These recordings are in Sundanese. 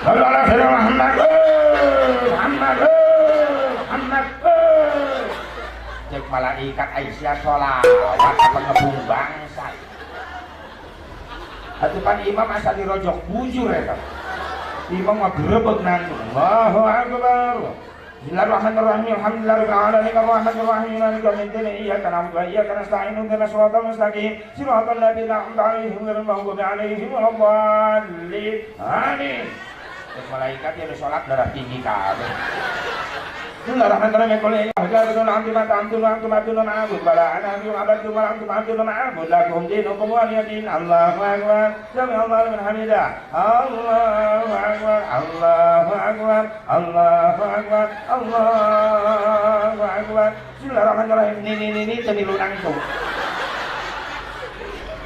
Muhammad, Muhammad, Muhammad. Cek malaikat Aisyah sholawat apa ngebung bangsa. Atuh pan imam asa dirojok bujur ya kan. Imam mah grebeg nanggung. Allahu akbar. Bismillahirrahmanirrahim. Alhamdulillahirabbil alamin arrahmanirrahim maliki yaumiddin iyyaka na'budu wa iyyaka nasta'in ihdinas siratal mustaqim siratal ladzina an'amta 'alaihim ghairil maghdubi 'alaihim waladdallin. Amin. Cek malaikat ya salat darah tinggi kabeh. Bismillahirrahmanirrahim. Qul ya ayyuhal antum antum abdun ma'bud wa la ana abdun wa antum abdun ma'bud lakum dinukum wa liya din. Allahu akbar. Sami Allahu liman hamidah. Allahu akbar. Allahu akbar. Allahu akbar. Allahu akbar. Bismillahirrahmanirrahim. Nini nini teu milu nangtung.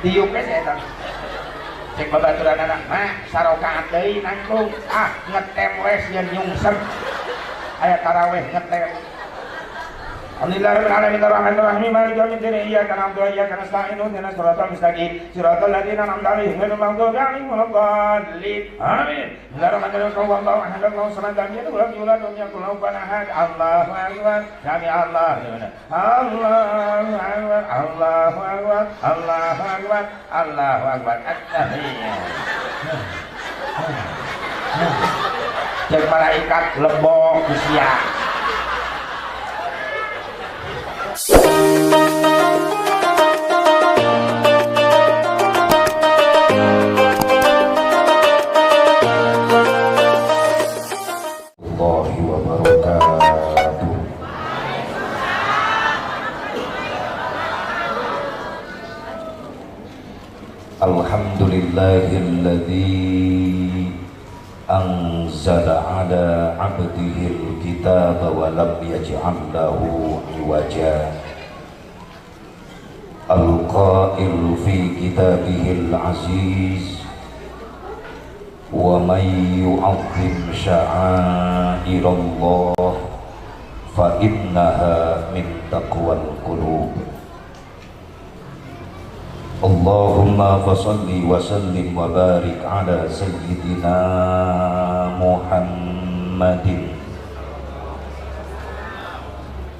Diuk we eta. Cek babaturan anak mah sarokaat deui nangtung. Ah ngetem we sieun nyungsep. Aya taraweh ngetem. Alhamdulillahirabbil alamin arrahmanirrahim maliki yaumiddin iyyaka na'budu wa iyyaka nasta'in ihdinas siratal mustaqim siratal ladzina an'amta 'alaihim ghairil maghdubi 'alaihim waladdallin. Amin. Bismillahirrahmanirrahim. Qul huwallahu ahad Allahu samad lam yalid walam yulad walam yakul lahu kufuwan ahad. Allahu akbar. Sami Allah liman. Allahu akbar. Allahu akbar. Allahu akbar. Allahu akbar. At-tahiyyat. Cek malaikat lebok usia. Allahi wa barakatuh. Alhamdulillahilladzi anzala ala abdihi alkitaba wa lam yaj'al lahu iwaja. Alqa'il fi kitabihi al-aziz wa man yu'azzim sya'airallah fa innaha min taqwal qulub. Allahumma fasalli wa sallim wa barik ala sayyidina Muhammadin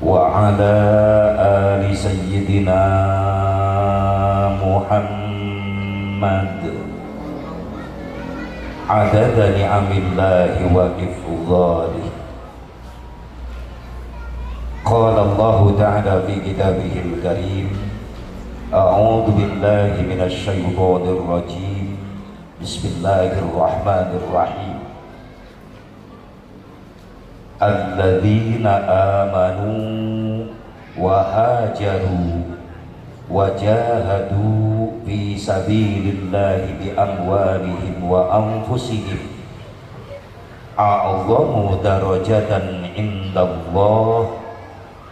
wa ala ali sayyidina Muhammad adada ni'amillahi wa ifdhalih. Qala Allahu ta'ala fi kitabihil karim. A'udzu billahi minasy syaithanir rajim. Bismillahirrahmanirrahim. Alladzina amanu wa hajaru wa jahadu fi sabilillahi bi amwalihim wa anfusihim a'zamu darajatan indallah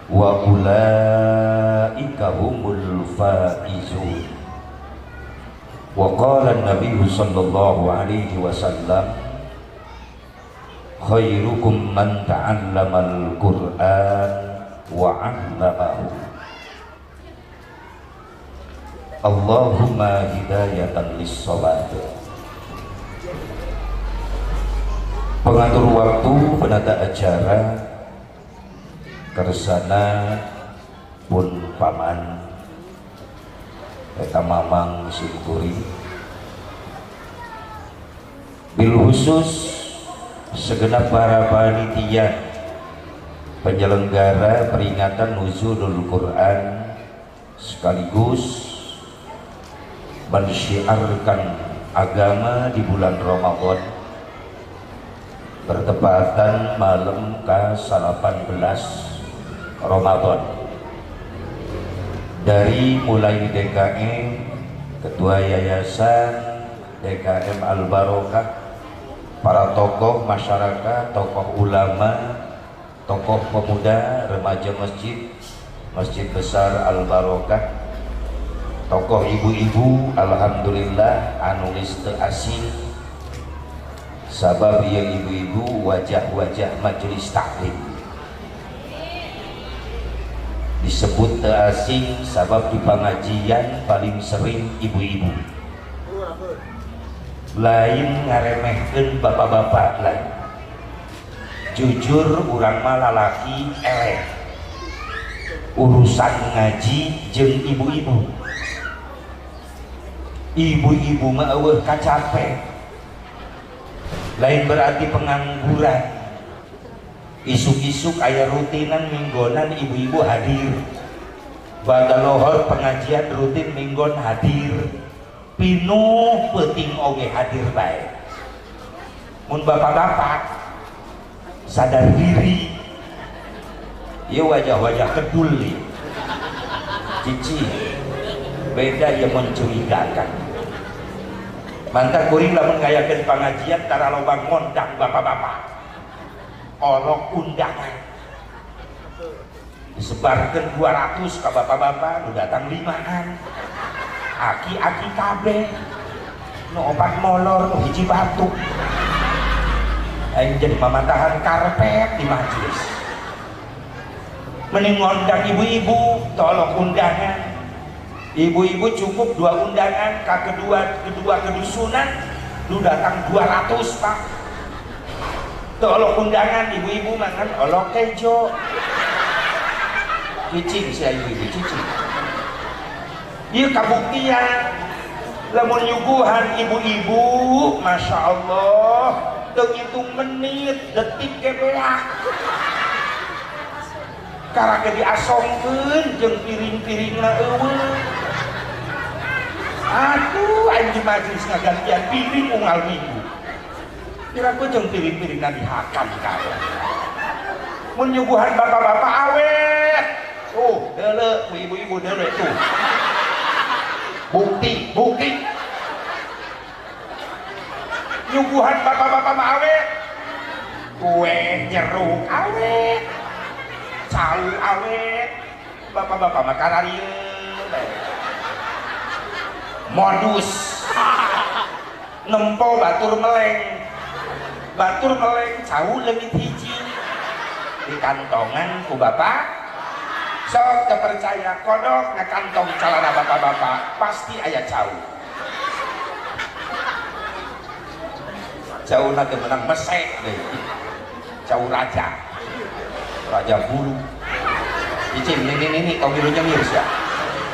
wa ulaika humul faizun. Wa qala an-nabiy sallallahu alaihi wasallam khairukum man ta'allamal Qur'an wa 'allamahu. Allahumma hidayatan lis-shawab. Pengatur waktu, penata acara, kersana pun paman eta mamang simkuring, bil khusus segenap para panitia penyelenggara peringatan Nuzulul Quran sekaligus mensyiarkan agama di bulan Ramadan bertepatan malam ke-18 Ramadan. Dari mulai DKM, Ketua Yayasan DKM Al-Barokah, para tokoh masyarakat, tokoh ulama, tokoh pemuda, remaja masjid, Masjid Besar Al-Barokah, tokoh ibu-ibu, alhamdulillah anu geus teu asing sabab ieu ibu-ibu wajah-wajah majelis taklim. Disebut teu asing sabab di pengajian paling sering ibu-ibu. Lain ngaremehkeun bapak-bapak lain. Jujur urang mah lalaki eleh. Urusan ngaji jeung ibu-ibu. Ibu-ibu mah eueuh kacape. Lain berarti pengangguran. Isuk-isuk aya rutinan minggonan ibu-ibu hadir. Bada lohor pengajian rutin minggon hadir. Pinuh peuting oge hadir bae. Mun bapak-bapak sadar diri, ieu wajah-wajah kedul ieu. Cici beda yang mencurigakan. Mantak kuring lamun ngayakeun pangajian tara loba ngondang bapak-bapak. Olok undangan. Disebarkeun 200 ka bapak-bapak, nu datang 5an. Aki-aki kabeh. Nu opat molor, nu hiji batuk. Aing jadi mamatahan karpet di majelis. Mending ngondang ibu-ibu, tolong undangan. Ibu-ibu cukup 2 undangan, ka kedua kedusunan, lu datang 200 pak. Tolong undangan ibu-ibu makan olok kejo. Cicing sia ibu-ibu cicing. Ieu kabuktian lamun nyuguhan ibu-ibu, masya Allah, teu ngitung menit, detik ge beak. Karake diasongkeun jeung piring-piringna eueuh. Aduh, aing di majelis ngagantian piring unggal minggu. Kira-kira jeung piring-piringna dihakan kabeh. Mun nyuguhan bapak-bapak awet. Tuh, deuleu ku ibu-ibu deuleu tuh. Bukti, bukti. Nyuguhan bapak-bapak mah awet. Kue jeruk awet. Cau awet. Bapak-bapak mah kararieu. Modus. Nempo batur meleng. Batur meleng cau leungit hiji. Di kantongan ku bapak. Sok terpercaya kodok na kantong calana bapak-bapak pasti aya cau. Cau na teu meunang mesek deui. Cau raja. Raja bulu. Cicing nini tong milu nyengir sia.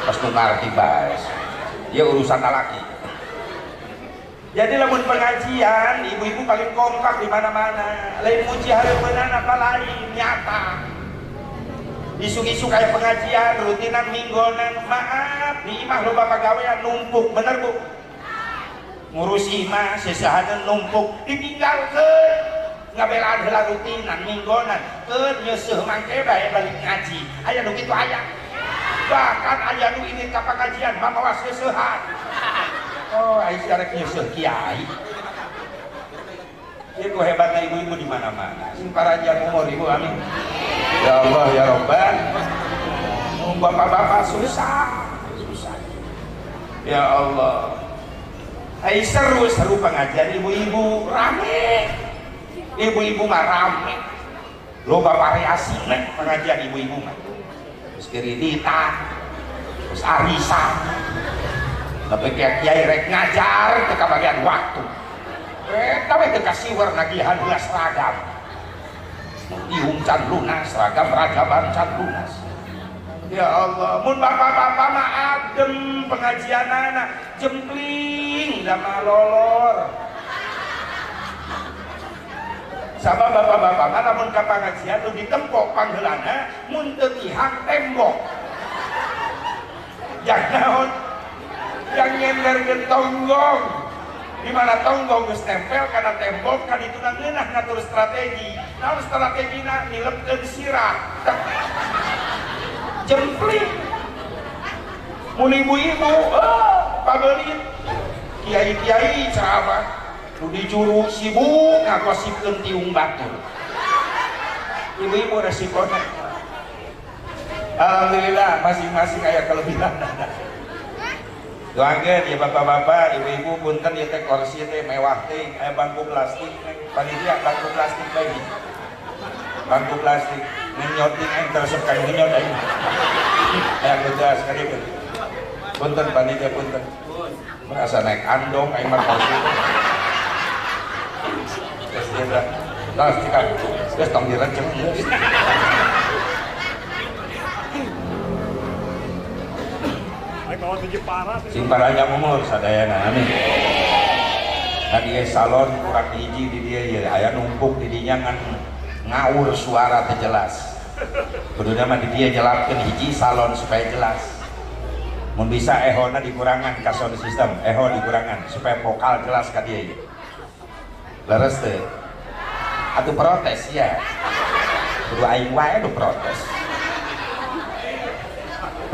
Pas nu ngarti bae. Ieu urusan lalaki. Jadi lamun pengajian ibu-ibu paling kompak di mana-mana. Lain muji hareupeunana apa lain nyata. Isu-isu kayak pengajian, rutinan minggonan, maaf, di imah loba pagawean numpuk, bener bu? Ngurus imah, sesahanan numpuk, ditinggalkeun, ngabelaan heula rutinan minggonan, keun nyeuseuh mangke bae balik ngaji, aya nu kitu aya. Bahkan aya nu ini ka pengajian mamawa seuseuhan. Oh, ai sia rek nyeuseuh kiai. Ieu hebatna ibu-ibu di mana-mana. Sing paranjang umur ibu amin. Ya Allah ya Rabban. Bapak-bapak susah, susah. Ya Allah. Ai seru-seru pengajian ibu-ibu rame. Ibu-ibu mah rame. Loba variasi nek pengajian ibu-ibu mah. Terus kreditan, terus arisan. Tapi kiai rek ngajar teu kabagian waktu. Eta we teu kasiwer nagihan heula seragam. Ihung can lunas, seragam rajaban can lunas. Ya Allah, mun bapak-bapak mah adem pengajianana, jempling da mah lolor. Sabab bapak-bapak mah lamun ka pangajian nu ditempok pangheulana mun teu tihang tembok. Yang naon? Yang nyenderkeun tonggong. Di mana tonggong geus nempel kana tembok kan itu ngeunah ngatur strategi. Naon strategina nilepkeun sirah. Jempling. Mun ibu-ibu, pabelit. Kiai-kiai ceramah nu di juru sibuk ngagosipkeun tiung batur. Ibu-ibu resikona. Alhamdulillah masing-masing aya kelebihan. Doakeun ya bapak-bapak, ibu-ibu punten ieu teh kursi teh mewah teh, aya bangku plastik, panitia bangku plastik bae. Bangku plastik ngenyoting aing teresep ka ngenyot aing. Aya geus ka dieu. Punten panitia punten. Merasa naik andong aing mah kursi. ieu dah. Tos cekap. Geus tong direnceng geus. Sing paranjang umur sadayana amin. Kan ieu salon kurang hiji di dieu ieu aya numpuk di dinya ngan ngawur suara teu jelas. Kuduna mah di dieu jelaskeun hiji salon supaya jelas. Mun bisa ehona dikurangan ka sound system, eho dikurangan supaya vokal jelas ka dieu ieu. Leres teu? Atuh protes ya. Kudu aing wae nu protes.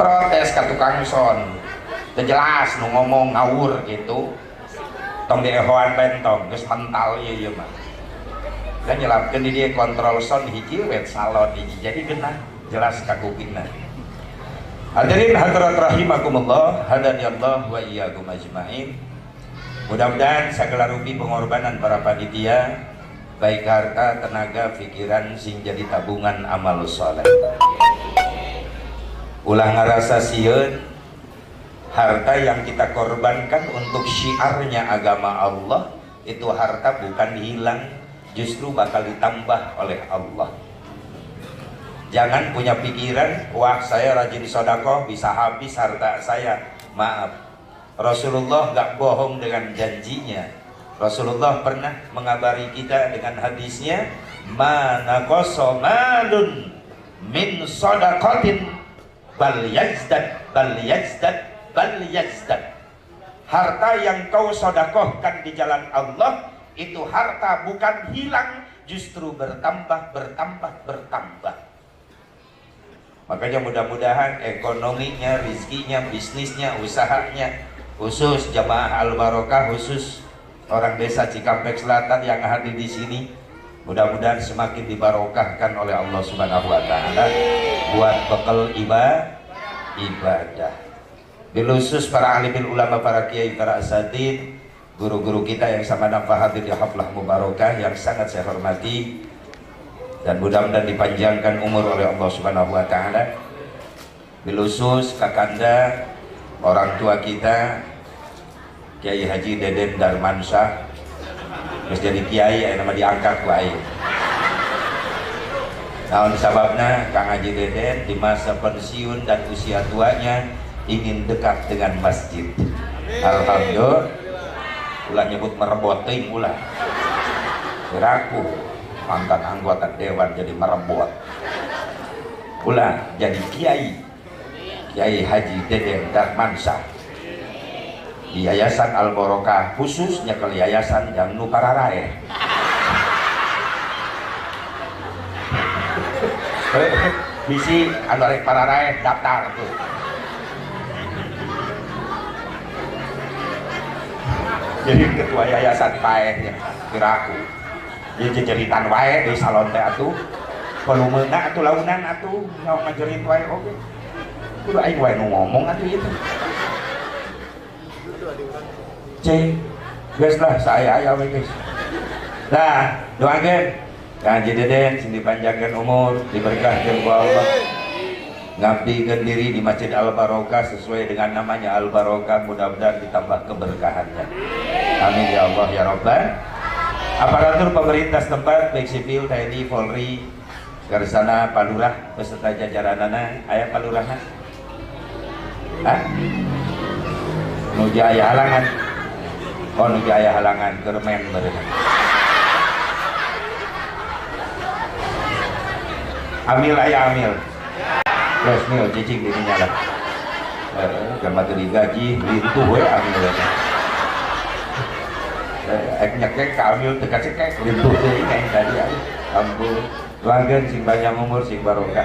Protes ka tukang sound. Teu jelas nu ngomong ngawur gitu. Tong diehoan bentong geus mental ieu ieu mah. Dan nyelapkeun di dieu kontrol sound hiji we salon hiji jadi genah jelas ka kupingna. Hadirin hadirat rahimakumullah, hadani Allah wa iyyakum ajmain. Mudah-mudahan segala rupi pengorbanan para panitia baik harta, tenaga, pikiran sing jadi tabungan amal soleh. Ulah ngarasa sieun harta yang kita korbankan untuk syiarnya agama Allah itu harta bukan hilang, justru bakal ditambah oleh Allah. Jangan punya pikiran, wah saya rajin sodakoh bisa habis harta saya. Maaf, Rasulullah gak bohong dengan janjinya. Rasulullah pernah mengabari kita dengan hadisnya, ma naqasa malun min sodakotin bal yazdad bal yazdad bal yazdad. Harta yang kau sodakohkan di jalan Allah itu harta bukan hilang, justru bertambah, bertambah, bertambah. Makanya mudah-mudahan ekonominya, rizkinya, bisnisnya, usahanya, khusus jamaah Al-Barokah, khusus orang desa Cikampek Selatan yang hadir di sini, mudah-mudahan semakin dibarokahkan oleh Allah Subhanahu wa Ta'ala buat bekal ibadah. Bilusus para alim ulama, para kiai, para asatid, guru-guru kita yang sama nampak hadir di haflah mubarakah yang sangat saya hormati, dan mudah-mudahan dipanjangkan umur oleh Allah Subhanahu wa Ta'ala. Bilusus kakanda orang tua kita Kiai Haji Deden Darmansyah, terus jadi kiai aya nama diangkat ku aing. Naon sababna Kang Haji Deden di masa pensiun dan usia tuanya ingin dekat dengan masjid. Alhamdulillah. Ulah nyebut merebot teuing ulah. Kiraku mantan anggota dewan jadi merebot. Ulah jadi kiai. Kiai Haji Deden Darmansyah. Di Yayasan Al Barokah khususnya ke yayasan yang nu pararaeh. Bisi anu arek pararaeh daftar tuh. Jadi ketua yayasan paehnya kiraku. Dia jejeritan wae di salon teh atuh. Volumena atuh launan atuh nyawa ngajerit wae oge. Kudu aing wae nu ngomong atuh ieu teh. Cing, guys lah saya ayah guys. Nah, doakan Kang Haji Deden sing dipanjangkan umur, diberkahkan ku Allah. Ngabdikeun diri di Masjid Al Barokah sesuai dengan namanya Al Barokah, mudah-mudahan ditambah keberkahannya. Amin ya Allah ya Rabbal. Aparatur pemerintah setempat baik sipil, TNI, Polri, garsana Palurah beserta jajaranana, aya palurahna? Hah? Nuju aya halangan. Oh, nuju aya halangan kermen barengan. Amil aya amil. Terus mil cicing di dinya lah. Keur teu digaji lintuh we amil. Ek nyekek ka amil teu kacekek lintuh teuing aing tadi. Ampun. Doakeun sing banyak umur sing barokah.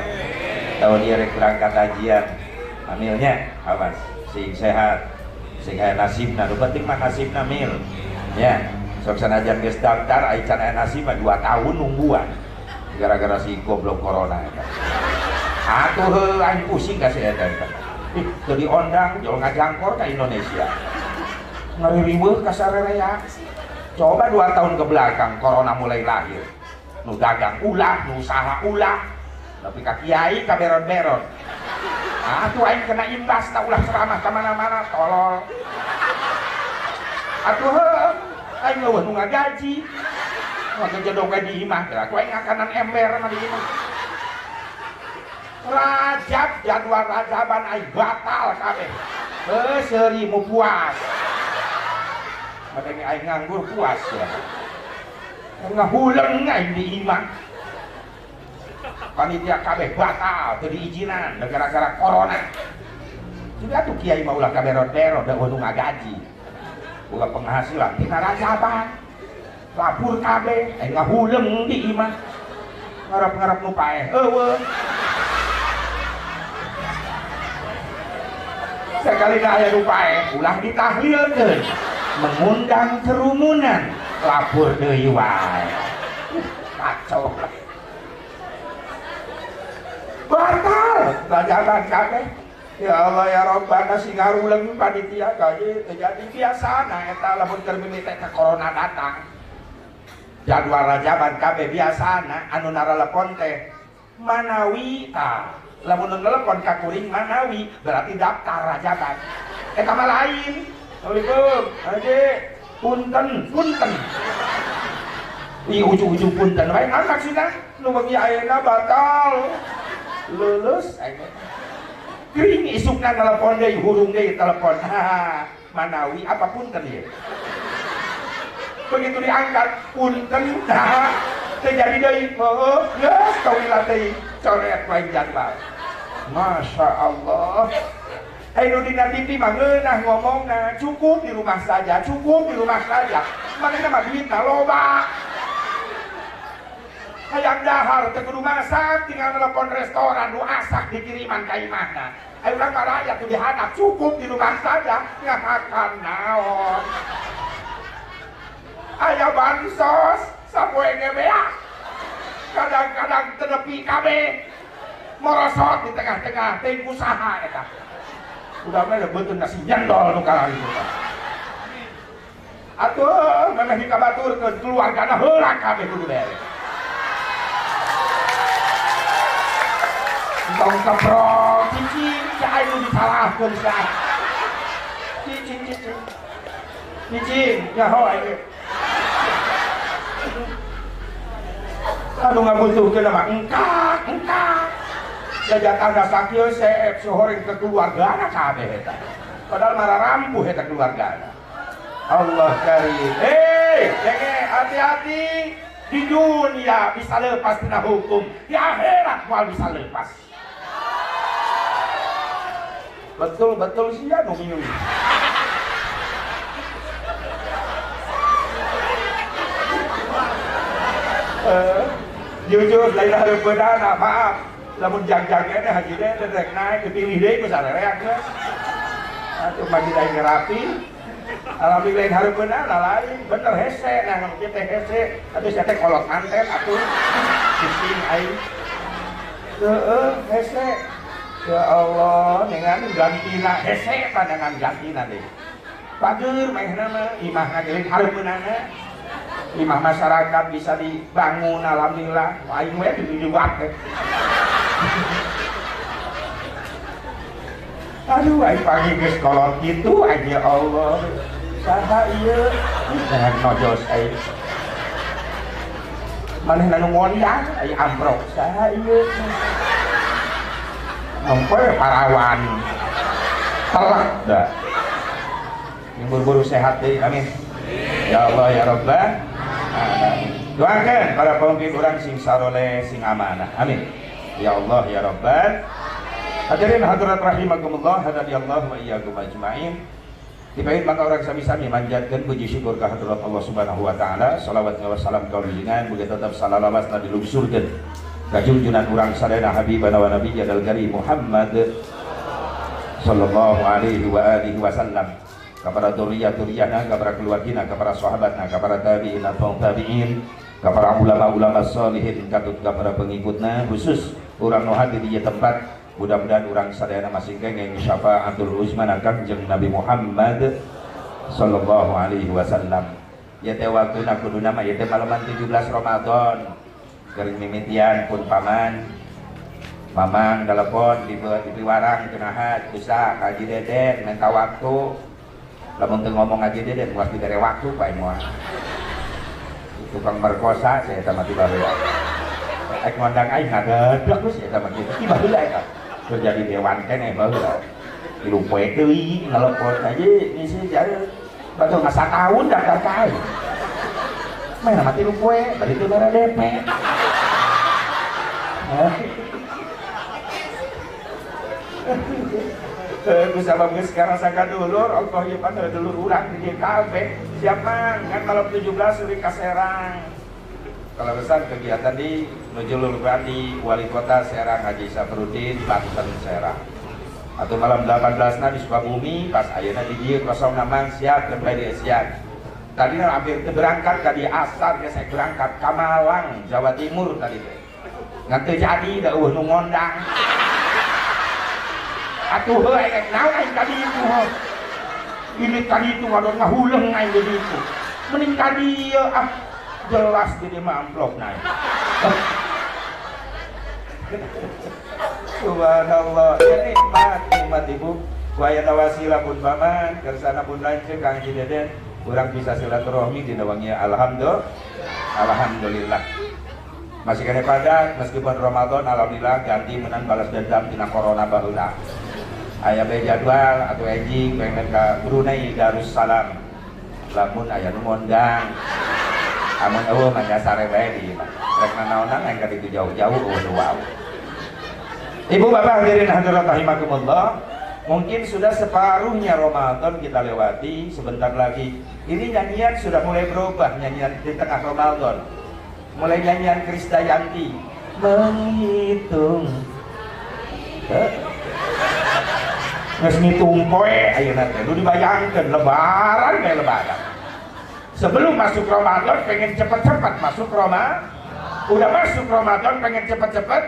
Tahun ieu rek berangkat hajian. Amilnya awas sing sehat. Sing aya nasibna, nu penting mah nasibna mil. Ya, sok sanajan geus daftar ai can aya nasib mah 2 tahun nungguan. Gara-gara si goblok corona eta. Atuh heuh aing pusing ka si eta eta. Ih, teu diondang jol ngajangkor ka Indonesia. Ngari riweuh ka sarerea. Coba 2 tahun ke belakang corona mulai lahir. Nu dagang ulah, nu usaha ulah. Tapi ka kiai ka beron-beron. Atuh aing kena imbas tak ulah ceramah ka mana-mana tolol. Atuh heuh aing leuweuh nu ngagaji. Ngagejedog we di imah geura ku aing ngakanan ember mah di imah. Rajab jadwal rajaban aing batal kabeh. Heuh seuri mu puas. Madenge aing nganggur puas ya. Ngahuleng aing di imah. Panitia kabeh batal teu diizinan gara-gara corona. Sudah tuh kiai mah ulah kaberot-berot da nu ngagaji. Ulah penghasilan tina rajaban. Lapur kabeh aing ngahuleng di imah. Ngarep-ngarep nu paeh eueuh. Sekali aya nu paeh ulah ditahlilkeun. Mengundang kerumunan, lapur deui wae. Kacau lah. Batal rajaban kabeh. Ya Allah ya Rabbana sing ngaruleng panitia kaje terjadi biasana eta lamun keur mimiti teh corona datang. Jadwal rajaban kabeh biasana anu naralepon teh manawi tah. Lamun nu nelepon ka kuring manawi berarti daftar rajaban. Eta mah lain. Assalamualaikum, haji, punten, punten. Di ujung-ujung punten wae naon maksudna? Nu bengi ayeuna batal. Lulus aing. Kering isukna telepon deui, hurung deui telepon. Manawi apa punten ieu? Begitu diangkat punten, nah, terjadi deui. Heuh, geus kawilat deui, coret wae jadwal. Masya Allah. Ayo dina TV mah ngeunah ngomongna, cukup di rumah saja, cukup di rumah saja. Manehna mah duitna loba. Hayang dahar teu kudu masak, tinggal telepon restoran nu asak dikiriman ka imahna. Ayo urang mah rakyat nu dihandap, cukup di rumah saja, ngahakan naon. Aya bansos sapoe ge beak. Kadang-kadang teu nepi kabeh. Morosot di tengah-tengah teuing usaha eta. Udah mah beutun nasi nyendol nu kalari itu. Atuh memeh dikabaturkeun keluargana heula kabeh kudu beres. Tong keprok cicing cai nu disalahkeun saha. Cicing cicing. Cicing nyaho aing. Anu ngabutuhkeun mah engkak engkak. Jajatana sakieu seep sohoreng ke keluargana kabeh eta. Padahal mararampuh eta keluargana. Allah karim. Hei, denge hati-hati. Di dunia bisa lepas tina hukum, di akhirat moal bisa lepas. Betul-betul sia nu minum. Jujur lain hareupeunana, maaf. Lamun jang-jang nya haji teh rek naik dipilih deui ku sarereak geus. Atuh mah aing rapi. Alhamdulillah lain hareupeunana lain, bener hese nah kieu teh hese. Atuh sia teh kolot manten atuh. Pusing aing. Heueuh hese. Ya Allah, dengan gantina hese pandangan gantina deui. Pager manehna mah imahna ge lain hareupeunana. Imah masyarakat bisa dibangun alhamdulillah. Aing we dibuat teh. Aduh, aing pagi geus kolot kitu aing ya Allah. Saha ieu? Jangan nojos aing. Manehna nu ngondang aing amprok. Saha ieu? Nempoe parawan. Telak da. Yang buru-buru sehat deui, amin. Ya Allah ya Rabbal alamin. Doakan para pemimpin urang sing saroleh sing amanah. Amin. Ya Allah ya Rabbal. Hadirin hadirat rahimakumullah, hadallahu wa iyyakum ajmain. Tibain maka orang sami-sami manjatkeun puji syukur ka hadirat Allah Subhanahu wa taala, salawat wa salam kaulinan mugi tetep salalawasna dilungsurkeun ka junjunan urang sadayana habibana wa nabiyyana al-karim Muhammad sallallahu alaihi wa alihi wasallam, kepada dzurriyyah-dzurriyyahna, kepada keluargina, kepada sahabatna, kepada tabi'in atau tabi'in, kepada ulama-ulama sholihin, katut kepada pengikutna, khusus urang nu hadir di tempat. Mudah-mudahan urang sadayana masing kenging syafaatul uzma Kangjeng Nabi Muhammad sallallahu alaihi wasallam. Ya teh waktuna kuduna mah ieu teh malaman 17 Ramadan. Geuring mimitian pun paman. Mamang telepon di piwarang cenah bisa ka Haji Deden minta waktu. Lamun teu ngomong Haji Deden moal dibere waktu bae moal. Tukang merkosa saya eta mah ti baheula. Ek ngondang aing ngagedek geus eta mah kitu. Ti baheula eta. Keur jadi dewan keneh baheula. Tilu poe deui ngelepon aja isi jare batu ngasataun daftar ka aing. Mana mah tilu poe bari teu mere DP. Ku sabab geus karasa ka dulur, Allah ieu pan dulur urang di dieu kabeh. Siap mang, kan malam 17 euy ka Serang. Kalau besar kegiatan di menuju di Wali Kota Serang Haji Saprudin, Banten Serang. Atau malam 18 na di Sukabumi, pas ayeuna di dieu kosong namang siap sampai di siap. Tadi hampir berangkat tadi asar ya saya berangkat ke Malang, Jawa Timur tadi teh. Ngan teu jadi da eueuh nu ngondang. Atuh heuh aing naon aing tadi itu heuh. Ini tadi itu ngadon ngahuleng aing di ditu. Mending tadi ieu ah jelas di dieu mah amplop naik. Subhanallah, ya nikmat, nikmat ibu. Wayana wasilah pun paman, kersana pun lanceuk Kang Haji Deden, urang bisa silaturahmi dina wangi alhamdulillah. Alhamdulillah. Masih kena padat meskipun Ramadan alhamdulillah ganti menang balas dendam tina corona baheula. Aya bae jadwal atau enjing pengen ka Brunei Darussalam. Lamun aya nu ngondang. Amun eueuh mah nyasare bae di imah. Rek nanaonan aing ka ditu jauh-jauh eueuh nu wau. Ibu bapak hadirin hadirat rahimakumullah, mungkin sudah separuhnya Ramadan kita lewati, sebentar lagi. Ini nyanyian sudah mulai berubah, nyanyian di tengah Ramadan. Mulai nyanyian Krisdayanti, menghitung. Geus ngitung poe ayeuna teh, nu dibayangkeun lebaran kayak lebaran. Sebelum masuk Ramadan pengen cepet-cepet masuk Ramadan. Udah masuk Ramadan pengen cepet-cepet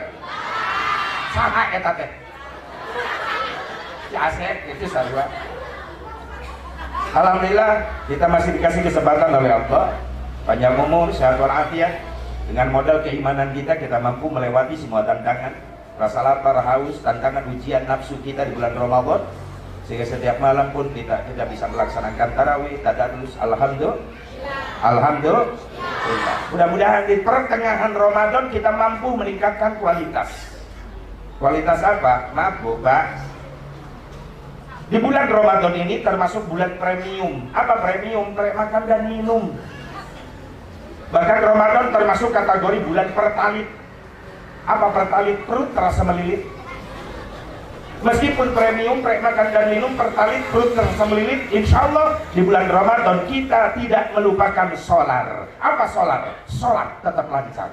saha eta teh. Si Asep itu sarua. Alhamdulillah kita masih dikasih kesempatan oleh Allah, panjang umur, sehat walafiat. Dengan modal keimanan kita, kita mampu melewati semua tantangan, rasa lapar, haus, tantangan ujian nafsu kita di bulan Ramadan, sehingga setiap malam pun kita bisa melaksanakan tarawih, tadarus, alhamdulillah. Alhamdulillah. Mudah-mudahan di pertengahan Ramadan kita mampu meningkatkan kualitas. Kualitas apa? Maaf Bu, Pak. Di bulan Ramadan ini termasuk bulan premium. Apa premium? Makan dan minum. Bahkan Ramadan termasuk kategori bulan pertalit. Apa pertalit? Perut terasa melilit. Meskipun premium, makan dan minum, pertalit, perut terasa melilit, insya Allah di bulan Ramadan kita tidak melupakan solar. Apa solar? Solat tetap lancar.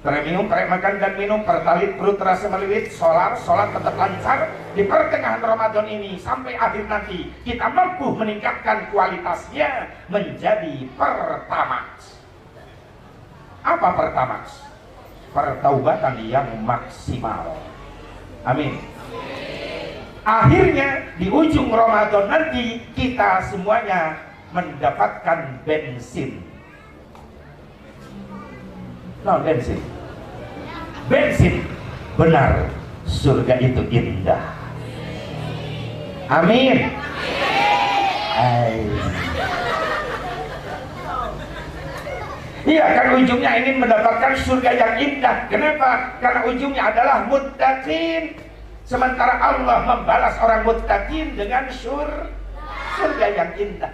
Premium, makan dan minum, pertalit, perut terasa melilit, solar, solat tetap lancar. Di pertengahan Ramadan ini sampai akhir nanti kita mampu meningkatkan kualitasnya menjadi pertamax. Apa pertamax? Pertaubatan yang maksimal. Amin. Akhirnya di ujung Ramadan nanti kita semuanya mendapatkan bensin. No, bensin. Bensin. Benar, surga itu indah. Amin. Iya kan ujungnya ingin mendapatkan surga yang indah. Kenapa? Karena ujungnya adalah muttaqin. Sementara Allah membalas orang muttaqin dengan surga yang indah.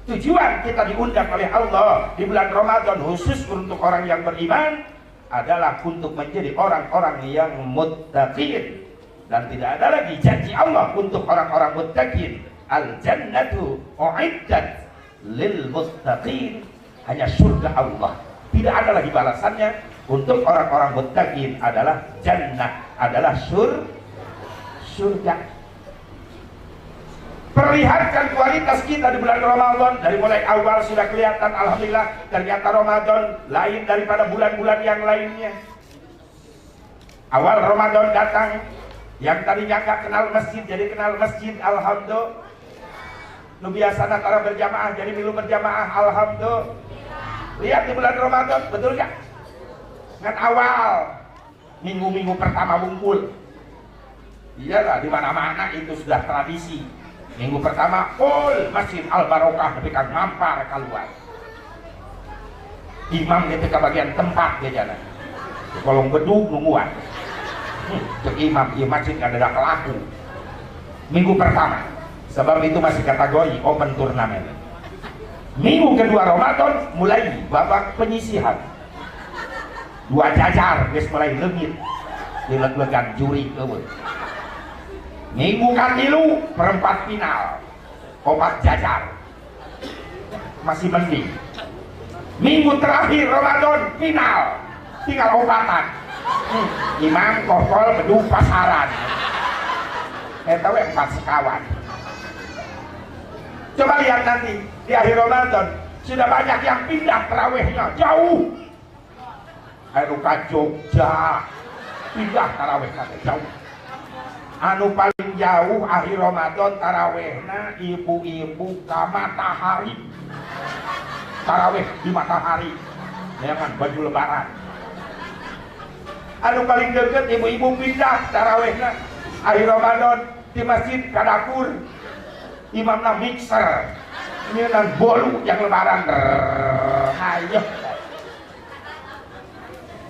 Tujuan kita diundang oleh Allah di bulan Ramadan khusus untuk orang yang beriman adalah untuk menjadi orang-orang yang muttaqin. Dan tidak ada lagi janji Allah untuk orang-orang muttaqin. Al-jannatu uiddat lil muttaqin. Hanya surga Allah. Tidak ada lagi balasannya untuk orang-orang muttaqin adalah jannah, adalah surga. Perlihatkan kualitas kita di bulan Ramadan. Dari mulai awal sudah kelihatan, alhamdulillah, ternyata Ramadan lain daripada bulan-bulan yang lainnya. Awal Ramadan datang, yang tadinya nggak kenal masjid jadi kenal masjid, alhamdulillah. Nu biasa antara berjamaah jadi milu berjamaah, alhamdulillah. Lihat di bulan Ramadan, betul nggak? Dengan awal minggu-minggu pertama wungkul, iyalah di mana-mana itu sudah tradisi. Minggu pertama full Masjid Al Barokah tapi kan mampar keluar. Imam gitu ke bagian tempat dia jalan. Kolong bedug nungguan. Cek imam, ieu masjid kada ada laku. Minggu pertama, sebab itu masih kategori open turnamen. Minggu kedua Ramadan mulai babak penyisihan. Dua jajar geus mulai leungit. Dileg-legan juri eueuh. Minggu katilu perempat final. Opat jajar. Masih mending. Minggu terakhir Ramadan final. Tinggal opatan. Imam kokol bedug pasaran. Eta we 4 sekawan. Coba lihat nanti di akhir Ramadan sudah banyak yang pindah tarawihnya jauh. Anu ka Jogja pindah tarawihna jauh. Anu paling jauh akhir Ramadan tarawihna ibu-ibu ka Matahari. Tarawih di Matahari. Jangan baju lebaran. Anu paling deket ibu-ibu pindah tarawihna akhir Ramadan di masjid ka dapur. Imamna mixer nyeunang bolu yang lebaran. Hayo.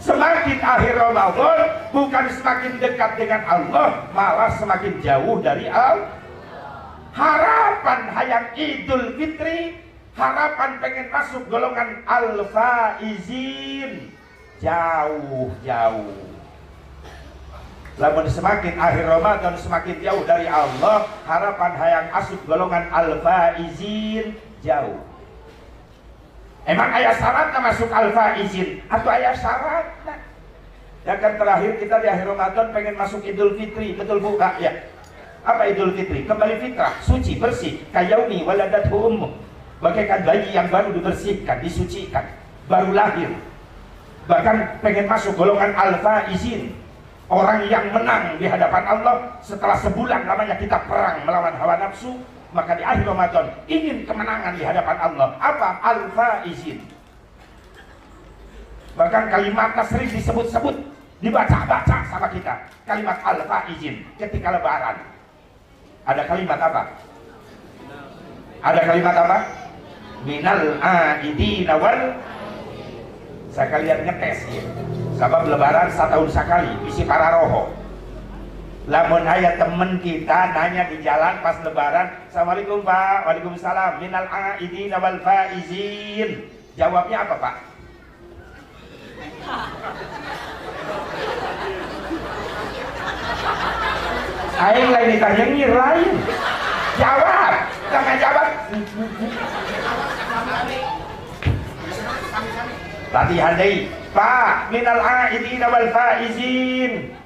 Semakin akhir Ramadan bukan semakin dekat dengan Allah, malah semakin jauh dari Allah. Harapan hayang Idul Fitri, harapan pengen masuk golongan al-faizin jauh-jauh. Lamun semakin akhir Ramadan semakin jauh dari Allah, harapan hayang asup golongan al-faizin jauh. Emang ayah syaratnya masuk al-faizin atau ayah syaratnya? Ya kan terakhir kita di akhir Ramadan pengen masuk Idul Fitri, betul bu? Kak, ya. Apa Idul Fitri? Kembali fitrah, suci, bersih, kayaumi waladathu ummuh. Bagaikan bayi yang baru dibersihkan, disucikan, baru lahir. Bahkan pengen masuk golongan al-faizin, orang yang menang di hadapan Allah setelah sebulan lamanya kita perang melawan hawa nafsu, maka di akhir Ramadan ingin kemenangan di hadapan Allah. Apa? Al-faizin. Bahkan kalimatnya sering disebut-sebut, dibaca-baca sama kita. Kalimat al-faizin ketika lebaran. Ada kalimat apa? Ada kalimat apa? Minal aidina wal. Sekalian ngetes ya. Sebab lebaran setahun sekali isi para roho. Lamun aya temen kita nanya di jalan pas lebaran, Assalamualaikum Pak, waalaikumsalam, minal aidina wal faizin. Jawabnya apa Pak? Aing lain ditanya ngir lain. Jawab, jangan jawab. Latihan deui. Pak, minal aidina wal faizin.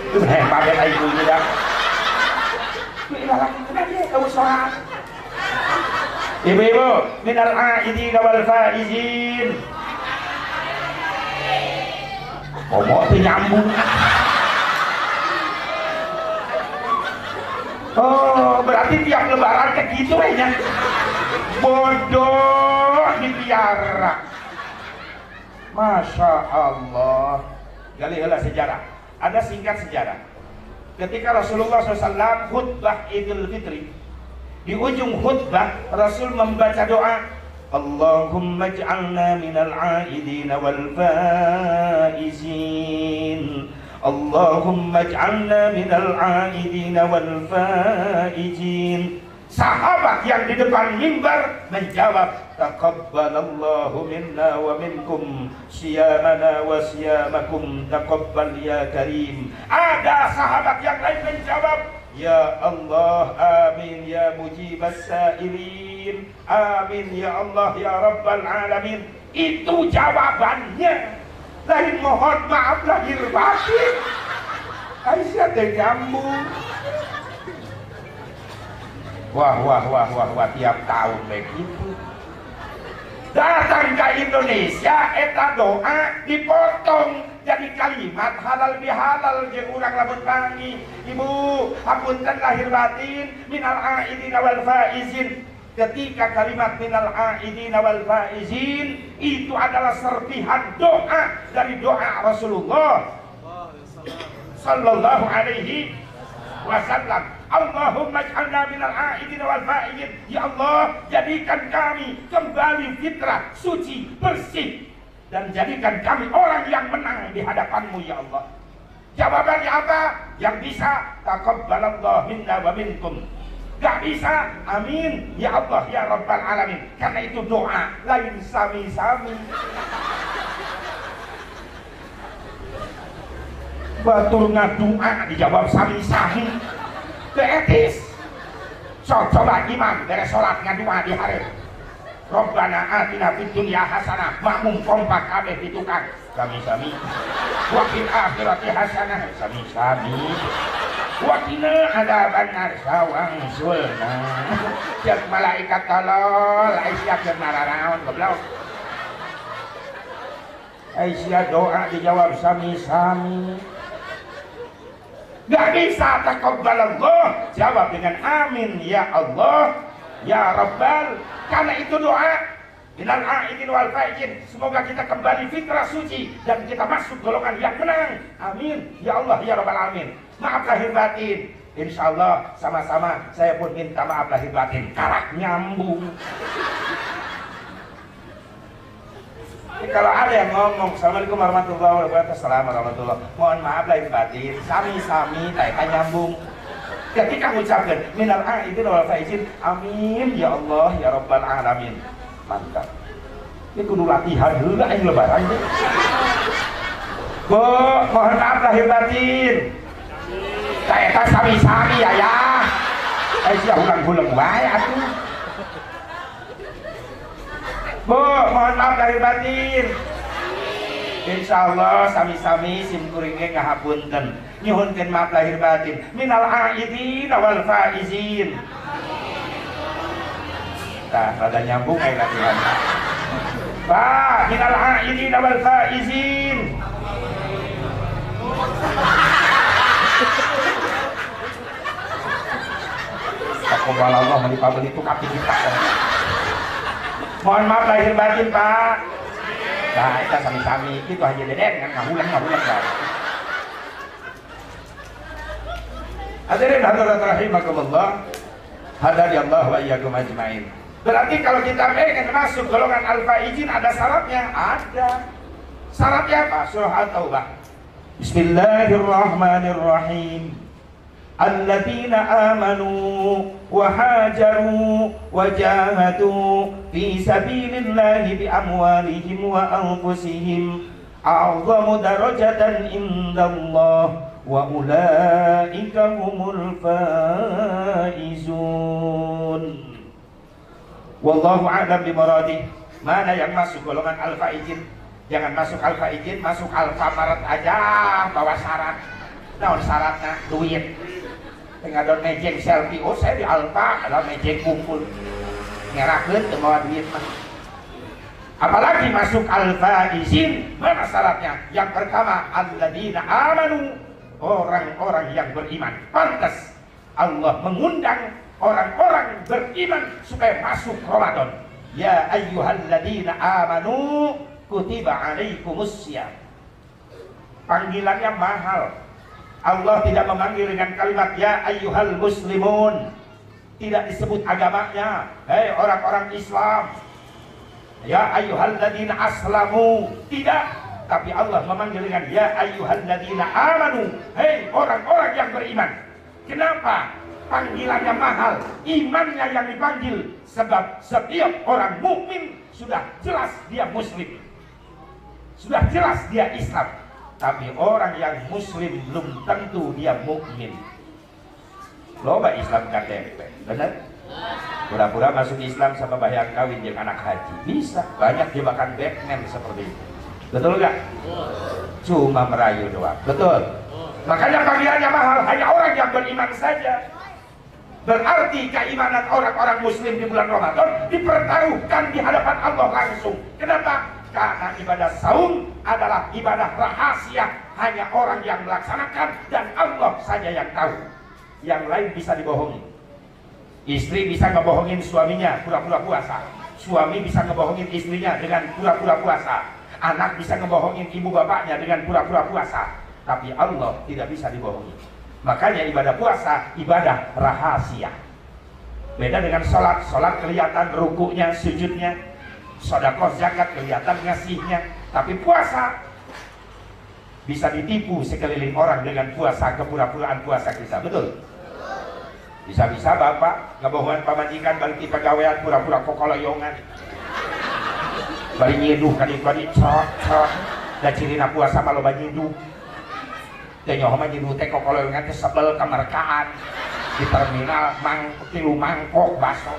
Itu pamer aing bunyi dah. Ibu-ibu, minal aidina wal faizin. Ngomong teu nyambung. Oh, berarti tiap lebaran kayak gitu ya. Bodoh dipiara. Masya Allah. Gali heula sejarah. Ada singkat sejarah. Ketika Rasulullah SAW khutbah Idul Fitri, di ujung khutbah Rasul membaca doa, Allahumma ij'alna minal aidina wal faizin. Allahumma ij'alna minal aidina wal faizin. Sahabat yang di depan mimbar menjawab, taqabbalallahu minna wa minkum siyamana wa siyamakum taqabbal ya karim. Ada sahabat yang lain menjawab, ya Allah, amin ya mujibas sailin, amin ya Allah ya rabbal alamin. Itu jawabannya. Lain mohon maaf lahir batin. Aisyah teh nyambung. Wah wah wah wah wah, tiap tahun begitu. Datang ke Indonesia eta doa dipotong jadi kalimat halal bihalal jeung urang lamun panggih. Ibu, hapunten lahir batin minal aidina wal faizin. Ketika kalimat minal aidina wal faizin itu adalah serpihan doa dari doa Rasulullah sallallahu alaihi wasallam. Allahumma ij'alna minal a'idin wal fa'idin. Ya Allah, jadikan kami kembali fitrah suci, bersih, dan jadikan kami orang yang menang di hadapanmu ya Allah. Jawabannya apa? Yang bisa taqabbalallahu minna wa minkum. Gak bisa, amin ya Allah ya Rabbal alamin. Karena itu doa, lain sami-sami. Batur ngadoa dijawab sami-sami. Etis. So, coba imam beres sholat ngadoa di hari. Rabbana atina fid dunya hasanah, makmum kompak kabeh di tukang. Sami-sami. Wa fil akhirati hasanah, sami-sami. Wa qina adzabannar, sawang sulna. Cek malaikat tolol, aisyah keur nararaon goblok. Aisyah doa dijawab sami-sami. Gak bisa taqabbalallah, jawab dengan amin ya Allah ya Rabbal. Karena itu doa minal a'idin wal faizin. Semoga kita kembali fitrah suci dan kita masuk golongan yang menang. Amin ya Allah ya Rabbal alamin. Maaf lahir batin. Insya Allah sama-sama saya pun minta maaf lahir batin. Karak nyambung. Ini kalau ada yang ngomong assalamualaikum warahmatullahi wabarakatuh, assalamualaikum warahmatullahi wabarakatuh, mohon maaf lahir batin, sami-sami tak nyambung. Ketika ngucapkan minal a'idin wal faizin, amin ya Allah ya Rabbal alamin. Mantap. Ini kudu latihan heula aing lebaran teh. Bu, mohon maaf lahir batin. Eta sami-sami ya ya. Sia ulang-ulang wae atuh. Bu, mohon maaf lahir batin. Insya Allah sami-sami sim kuring ge ngahapunten. Nyuhunkeun maaf lahir batin. Minal a'idin wal faizin. Tah, rada nyambung kayak latihan. Pak, minal a'idin wal faizin. Taqabbalallah meni pabeli itu kaki kita. Mohon maaf lahir batin, Pak. Nah, kita sami-sami itu aja deden kan ngahulang-ngahulang kan. Hadirin hadirat rahimakumullah. Hadani Allah wa iyyakum ajmain. Berarti kalau kita pengen masuk golongan al-faizin ada syaratnya? Ada. Syaratnya apa? Surah At-Taubah. Bismillahirrahmanirrahim. Alladzina amanu wa hajaru wa jahadu fi sabilillahi bi amwalihim wa anfusihim a'zamu darajatan indallah wa ulaika humul faizun. Wallahu a'lam bimuradih. Mana yang masuk golongan al-faizin? Jangan masuk al-faizin, masuk Alfamaret aja bawa syarat. Naon syaratna? Duit. Ngadon mejeng selfie, oh saya di Alfa, adalah mejeng kumpul. Ngerakeun teu mawa duit mah. Apalagi masuk al-faizin, mana syaratnya? Yang pertama, alladzina amanu, orang-orang yang beriman. Pantas Allah mengundang orang-orang beriman supaya masuk Ramadan. Ya ayyuhalladzina amanu kutiba alaikumussyiyam. Panggilannya mahal. Allah tidak memanggil dengan kalimat ya ayyuhal muslimun. Tidak disebut agamanya. Hei orang-orang Islam. Ya ayyuhalladzina aslamu. Tidak. Tapi Allah memanggil dengan ya ayyuhalladzina amanu. Hei orang-orang yang beriman. Kenapa? Panggilannya mahal, imannya yang dipanggil. Sebab setiap orang mukmin sudah jelas dia muslim, sudah jelas dia Islam. Tapi orang yang muslim belum tentu dia mukmin. Loba Islam KTP, benar? Pura-pura masuk Islam sama bayang kawin jeung anak haji. Bisa, banyak jebakan Batman seperti itu. Betul nggak? Cuma merayu doang. Betul. Makanya panggilannya mahal, hanya orang yang beriman saja. Berarti keimanan orang-orang muslim di bulan Ramadan dipertaruhkan di hadapan Allah langsung. Kenapa? Karena ibadah saum adalah ibadah rahasia, hanya orang yang melaksanakan dan Allah saja yang tahu. Yang lain bisa dibohongi. Istri bisa ngebohongin suaminya pura-pura puasa. Suami bisa ngebohongin istrinya dengan pura-pura puasa. Anak bisa ngebohongin ibu bapaknya dengan pura-pura puasa. Tapi Allah tidak bisa dibohongi. Makanya ibadah puasa ibadah rahasia. Beda dengan sholat. Sholat kelihatan rukuknya, sujudnya, sodakoh zakat kelihatan ngasihnya. Tapi puasa bisa ditipu sekeliling orang dengan puasa, kepura-puraan puasa kita. Betul? Bisa-bisa bapak ngebohongan pamajikan balik di pegawaian pura-pura kokoloyongan, bari nyiduh kadi-kadi cot cot. Da cirina puasa mah loba nyiduh. Teh nyoho mah nyiduh teh kokoloyongan teh sebel kamerkaan di terminal mang tilu mangkok baso.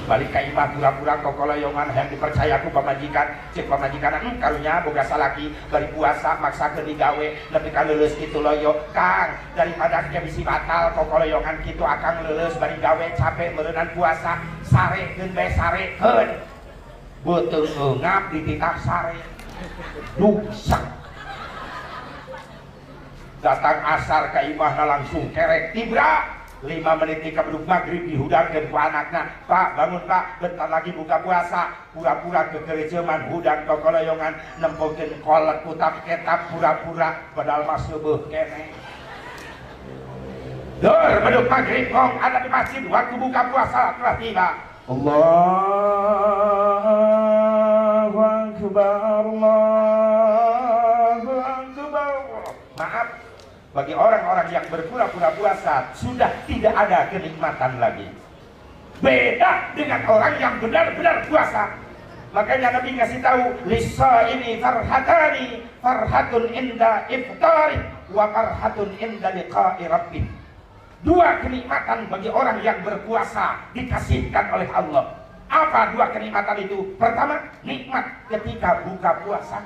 Balik ka imah pura-pura kokoloyongan yang dipercaya ku pamajikan, cek pamajikan karunya boga salaki bari puasa maksakeun digawe nepi ka leuleus kitu loyo. Kang, daripada ke bisi batal kokoloyongan kitu akang leuleus bari gawe capek meureunan puasa, sarekeun bae sarekeun. Beuteung eungap dititah sare. Duksak. Datang asar ka imahna langsung kerek tibra. 5 menit di kabeduk maghrib dihudangkeun ku anakna, "Pak, bangun Pak, bentar lagi buka puasa." Pura-pura kekerejeman hudang kokoloyongan nempokeun kolek kutap ketap pura-pura padahal mah seubeuh keneh. Dor beduk maghrib kong ada di masjid, waktu buka puasa telah tiba. Allahu akbar, Allahu akbar. Maaf, bagi orang-orang yang berpura-pura puasa sudah tidak ada kenikmatan lagi. Beda dengan orang yang benar-benar puasa. Makanya Nabi ngasih tahu, lisa ini farhatani, farhatun inda iftari wa farhatun inda liqa'i rabbih. Dua kenikmatan bagi orang yang berpuasa dikasihkan oleh Allah. Apa dua kenikmatan itu? Pertama, nikmat ketika buka puasa.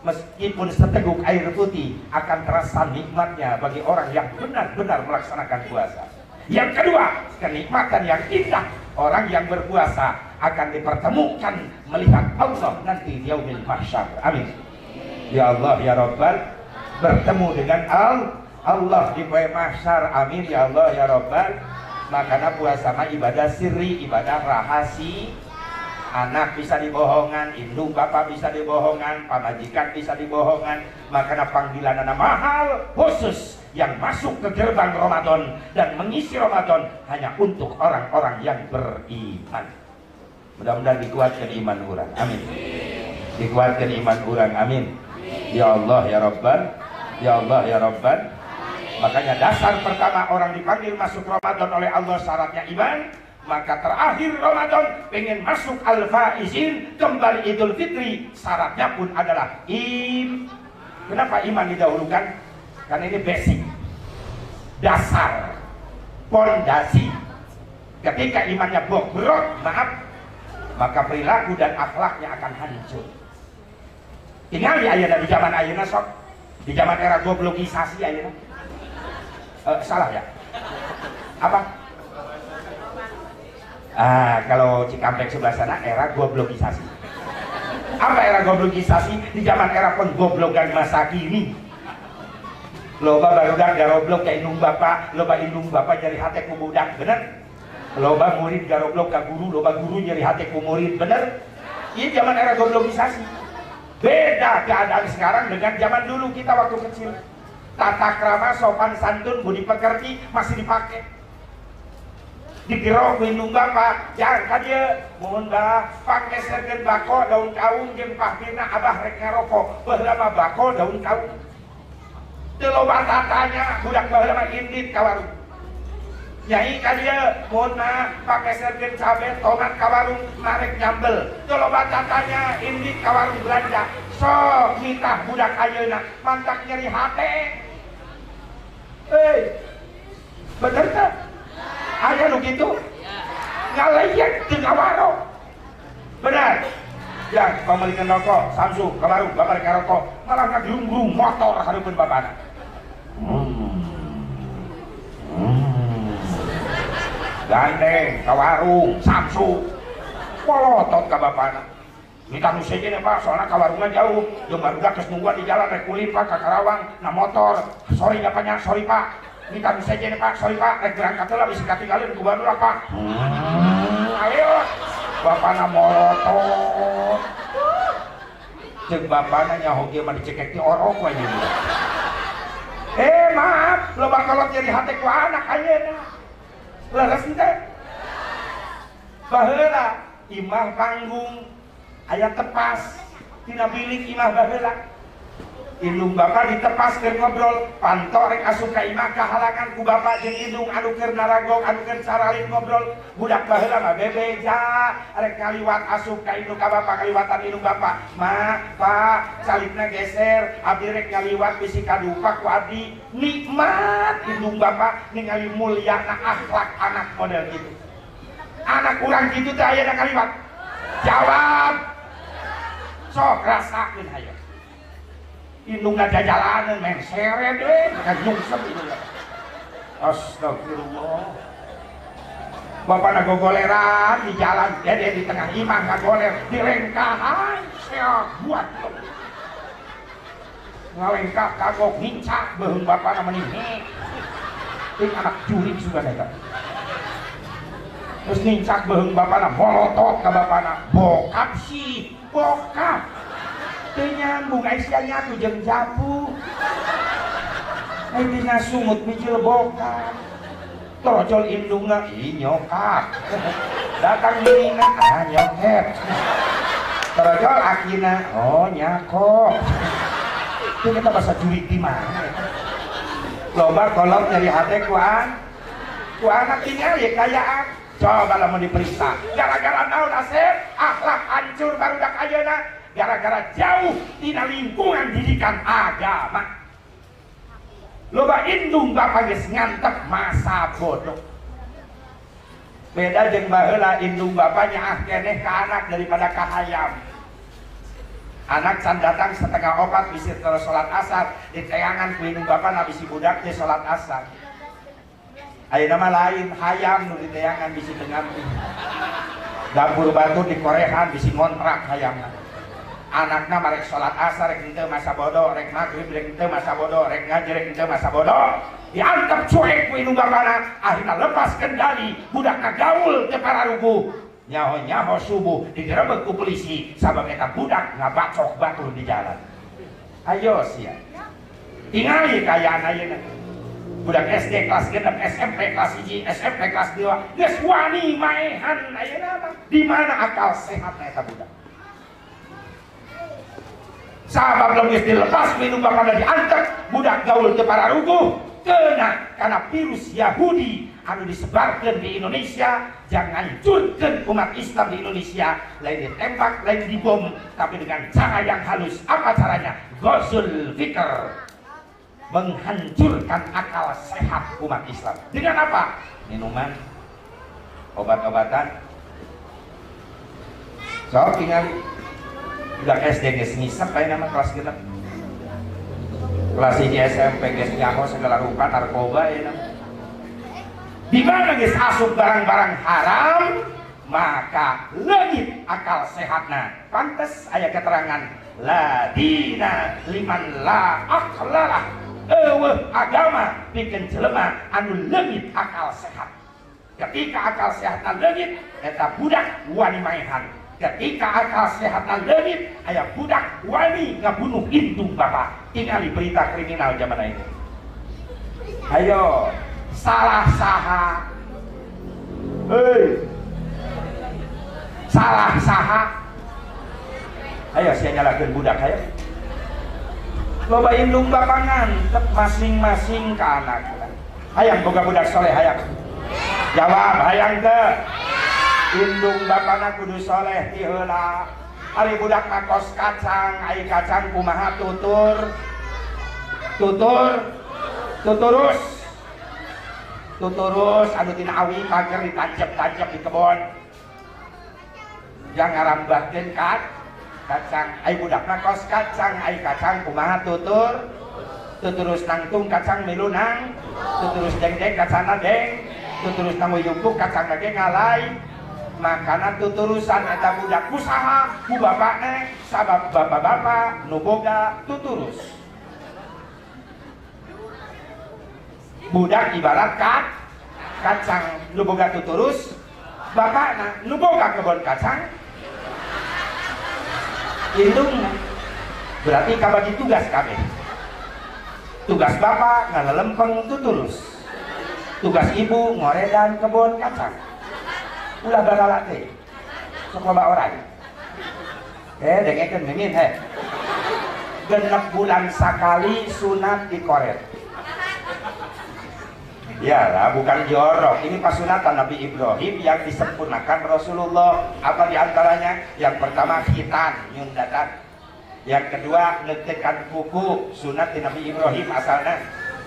Meskipun seteguk air putih akan terasa nikmatnya bagi orang yang benar-benar melaksanakan puasa. Yang kedua, kenikmatan yang indah, orang yang berpuasa akan dipertemukan melihat Allah nanti di yaumil mahsyar. Amin. Ya Allah ya Rabbal, bertemu dengan Allah di poe mahsyar. Amin ya Allah ya Rabbal. Makanya puasa mah ibadah sirri, ibadah rahasia. Anak bisa dibohongan, indung bapak bisa dibohongan, pamajikan bisa dibohongan. Makanya panggilan anak mahal khusus yang masuk ke gerbang Ramadan dan mengisi Ramadan hanya untuk orang-orang yang beriman. Mudah-mudahan dikuatkan iman orang. Amin. Dikuatkan iman orang. Amin. Ya Allah ya Rabbal, ya Allah ya Rabbal. Makanya dasar pertama orang dipanggil masuk Ramadan oleh Allah syaratnya iman. Maka terakhir Ramadan pengen masuk al-faizin kembali Idul Fitri syaratnya pun adalah im. Kenapa iman didahulukan? Karena ini basic, dasar, pondasi. Ketika imannya bobrok, maaf, maka perilaku dan akhlaknya akan hancur. Tinggal di ayeuna di zaman ayeuna sok, di zaman era goblogisasi ayeuna. Salah ya? Apa? Ah, kalau Cikampek sebelah sana era goblogisasi. Apa era goblogisasi? Di zaman era penggoblogan masa kini. Loba barudak garoblok ka indung bapak, loba indung bapak nyeri hate ku budak, bener? Loba murid garoblok ka guru, loba guru nyeri hate ku murid, bener? Ini zaman era goblogisasi. Beda keadaan sekarang dengan zaman dulu kita waktu kecil. Tata krama, sopan santun, budi pekerti masih dipakai. Digerok indung bapak, jangan ka dieu, mohon bah, pangmeserkeun bako daun kaung jeung pahpirna abah rek ngarokok, baheula mah bako daun kaung. Teu loba tatanya, budak baheula mah indit ka warung. Nyai ka dieu, mohon mah pangmeserkeun cabe tomat ka warung marek nyambel. Teu loba tatanya, indit ka warung belanja. Sok nitah budak ayeuna, mantak nyeri hate. Hei, bener teh? Aya nu kitu ngaleyek teu ngawaro. Benar. Ya, pamelikan rokok, Samsu ka warung babar ka rokok, malah ngagrung-grung motor hareupeun bapana. Gandeng ka warung Samsu. Polotot ka bapana. Minta nu sejen ya Pak, soalnya ka warungna jauh. Jeung barudak geus nungguan di jalan rek ulin Pak ka Karawang na motor. Sorry bapaknya, sorry Pak. Minta nu sejen Pak, sorry Pak, rek berangkat heula bisi katinggalin ku barudak Pak. Ayo, bapana molotot. Ceuk bapana nyaho kieu mah dicekek ti orok we jeung. Maaf, loba kolot nyeri hate ku anak ayeuna. Leres teh. Baheula imah panggung aya tepas tina bilik imah baheula. Indung bapak ditepas keur ngobrol, panto rek asup ka imah kahalangan ku bapak jeung indung anu keur naragong, anu keur caralin ngobrol. Budak baheula mah bebeja rek ngaliwat asup ka indung ka bapak, kaliwatan indung bapak. Ma, pak, salibna geser, abdi rek ngaliwat bisi kadupa ku abdi. Nikmat indung bapak ningali mulyana akhlak anak model gitu. Anak urang kitu teh aya ngaliwat. Jawab. Sok rasakeun hayo. Indungna jajalaneun men seret we ka nyungsep indungna. Astagfirullah. Bapana gogoleran di jalan, dede di tengah imah ngagoler, direngkahan seok buat. Ngalengkah kagok nincak beuheung bapana meni he. Ting anak jurik sugan eta. Terus nincak beuheung bapana molotot ka bapana, bokap sih, bokap. Teu nyambung ai sia nyatu jeung japu. Ai dina sungut bijil bokap. Torojol indungna ih nyokap. Datang ninina ah nyokep. Torojol akina oh nyakop. Itu kita bahasa jurik di mana? Loba kolot nyeri hate ku anak tinggal ya kayaan. Coba lamun diperiksa. Gara-gara naon asep akhlak hancur barudak ayeuna. Gara-gara jauh tina lingkungan didikan agama. Loba indung bapak geus ngantep masa bodoh. Beda jeung baheula indung bapak nyaah keneh ka anak daripada ka hayam. Anak can datang 3:30 bisi terus salat asar, diteangan ku indung bapak na bisi budak teh salat asar. Ayeuna mah lain, hayam nu diteangan bisi teu ngarti. Dapur batu dikorehan bisi ngontrak hayamna. Anakna marek salat asar rek henteu masa bodoh, rek magrib rek henteu masa bodoh, rek ngaji rek henteu masa bodoh. Diantep cuek ku indung bapana, akhirna lepas kendali, budakna gaul teu pararuguh. Nyaho-nyaho subuh digerebek ku polisi sabab eta budak ngabacok batur di jalan. Ayo sia. Tingali kaayaan ayeuna. Budak SD kelas 6, SMP kelas 1, SMP kelas 2, geus wani maehan ayeuna mah. Di mana akal sehatna eta budak? Sabab geus dilepas minum bapana diantep, budak gaul teu pararuguh, kena karena virus Yahudi anu disebarkan di Indonesia, jangan hancurkan umat Islam di Indonesia, lain ditembak, lain dibom, tapi dengan cara yang halus. Apa caranya? Ghazul fikr, menghancurkan akal sehat umat Islam. Dengan apa? Minuman, obat-obatan. So, tinggal udah SD geus ngisep aya nama kelas genep. Kelas 1 SMP geus nyaho segala rupa narkoba ya nama. Di mana geus asup barang-barang haram, maka leungit akal sehatna. Pantes aya keterangan la dina liman la aqlalah. Eueuh agama pikeun jelema anu leungit akal sehat. Ketika akal sehatna leungit, eta budak wani maehan. Ketika akal sehatna leungit, aya budak wani ngabunuh indung bapak. Tingali berita kriminal zaman ini. Ayo, salah saha. Hei. Salah saha. Ayo sia nyalahkeun budak ayo. Loba indung bapak ngantep masing-masing ka anak. Hayang boga budak soleh hayang. Jawab hayang teu. Indung bapana kudu soleh ti heula. Ari budak mah kos kacang, ai kacang kumaha tutur. Tutur, tuturus. Tuturus anu tina awi pager ditancep-tancep di kebon. Jang ngarambahkeun kacang, ai budak mah kos kacang, ai kacang kumaha tutur. Tuturus nangtung kacang milu nang, tuturus dengdeng kacangna deng, tuturus nang wiyumpuk kacangna ge ngalai. Makana tuturusan eta budak usaha ku bapakna sabab bapak-bapak nu boga tuturus. Budak ibarat kacang nu boga tuturus, bapakna nu boga kebon kacang indungna. Berarti kabagi tugas kabeh. Tugas bapak ngalelempeng tutulus. Tugas ibu ngoredan kebun kacang. Ulah barala teh. Sok loba orang. Dengekeun mimin heh. 6 bulan sakali sunat dikoret. Yalah, bukan jorok. Ini pasunatan Nabi Ibrahim yang disempurnakan Rasulullah. Apa diantaranya? Yang pertama khitan, nyundatan. Yang kedua ngetekan kuku, sunat di Nabi Ibrahim asalnya.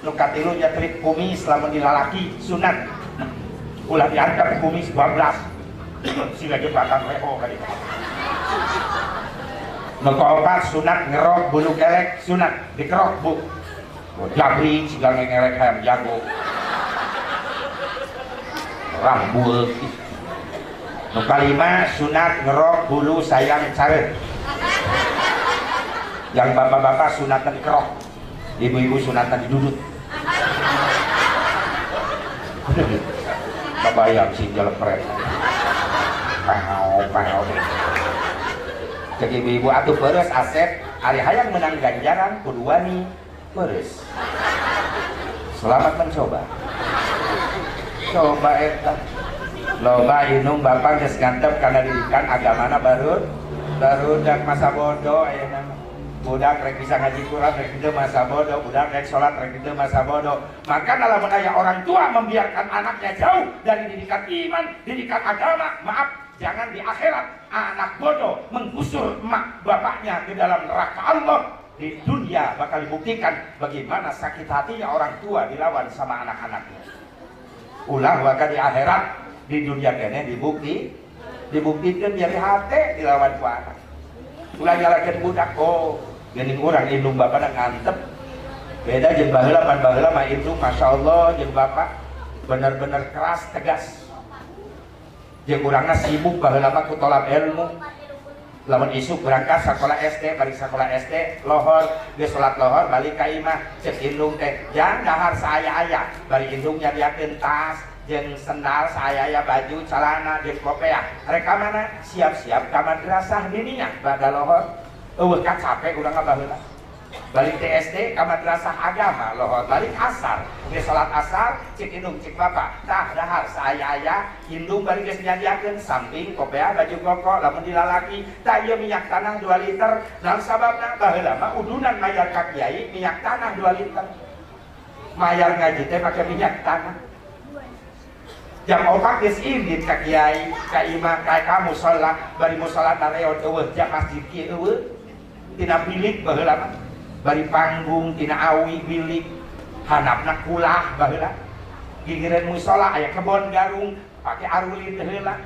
Nu katilu nyetrik kumis lamun dilalaki, sunat. Ulah diangkat kumis bablas. Sila jembatan leho kali. Nu kaopat sunat ngerok bulu kelek, sunat dikerok bu. Jabring siga ngerek hayam jago. Rambut. Nu kalima sunat ngerok bulu sayang caret. Yang bapak-bapak sunatan dikerok, ibu-ibu sunatan didudut. Kebayang sih jalepret. Pau pau. Jadi ibu-ibu atuh peres asep, ari hayang menang ganjaran kudu wani peres. Selamat mencoba. Coba eta. Loba inung bapak geus ngantep kana didikan agamana barudak masa bodoh ayeuna mah. Budak rek bisa ngaji Quran rek henteu masa bodoh, budak rek salat rek henteu masa bodoh. Maka lamun aya orang tua membiarkan anaknya jauh dari didikan iman, didikan agama, maaf, jangan di akhirat anak bodoh menggusur emak bapaknya ke dalam neraka Allah. Di dunia bakal dibuktikan bagaimana sakit hatinya orang tua dilawan sama anak-anaknya. Ulah waka di akhirat, di dunia kene dibuktikan nyeri hati dilawan ku anak. Ulah nyalakeun budak, oh geuning urang indung bapana ngantep. Beda jeung baheula pan baheula mah indung masyaallah jeung bapak bener-bener keras tegas. Jeung urangna sibuk baheula mah ku tolab ilmu. Lamun isuk berangkat sekolah SD, balik sekolah SD, lohor, geus salat lohor balik ka imah, cek indung teh, jang dahar saaya-aya, bari indung nyadiakeun tas, jeung sendal saaya-aya, baju, celana, jeung kopeah. Rek ka mana? Siap-siap ka madrasah dininya bada lohor. Eueuh ka capek urang mah baheula. Balik ke SD ka madrasah agama lohor, balik asar, geus salat asar, cek indung cek bapak, tah dahar saaya-aya, indung bari geus nyadiakeun samping kopeah baju koko lamun dilalaki, tah ieu minyak tanah 2 liter. Naon sababna? Baheula mah udunan mayar ka kiai minyak tanah 2 liter. Mayar ngaji teh make minyak tanah. Jam 4 geus indit ka kiai, ka imah, ka musala, bari musala nareot eueuh jam masjid kieu eueuh. Tina bilik baheula mah. Bari panggung tina awi bilik, hanapna kulah baheula. Gigireun musala aya kebon garung, pake arulin heula.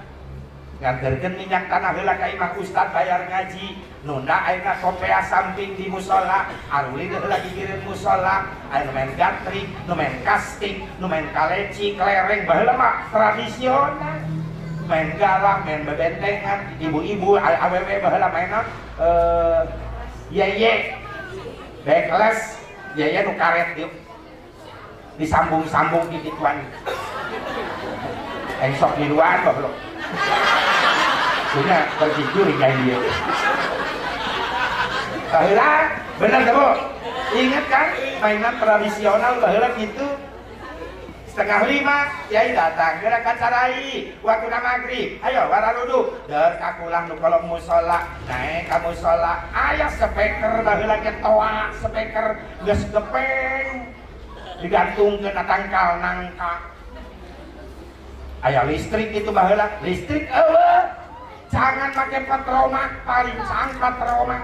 Nganterkeun minyak tanah heula ka imah ustad bayar ngaji, nunda ayeuna kopea samping di musala, arulin heula gigireun musala, aya nu main gatrik, nu main kastik, nu main kaleci, kelereng baheula mah tradisional. Main galang, main bebentengan, ibu-ibu awewe baheula mainan yeye. Backless, yeye nu karet yuk. Disambung-sambung di gituan. Engsok di luar goblok. Punya berjujur kayak dia. Baheula, bener teh, Bu? Ingat kan mainan tradisional baheula gitu. 4:30 kiai datang geura kacarai waktuna magrib ayo wararudu der kakulang nu kolong musala naek ka musala aya speaker baheula ge toa speaker geus gepeng digantungkeun na tangkal nangka aya listrik itu baheula listrik eueuh jangan make petromak paling cang petromak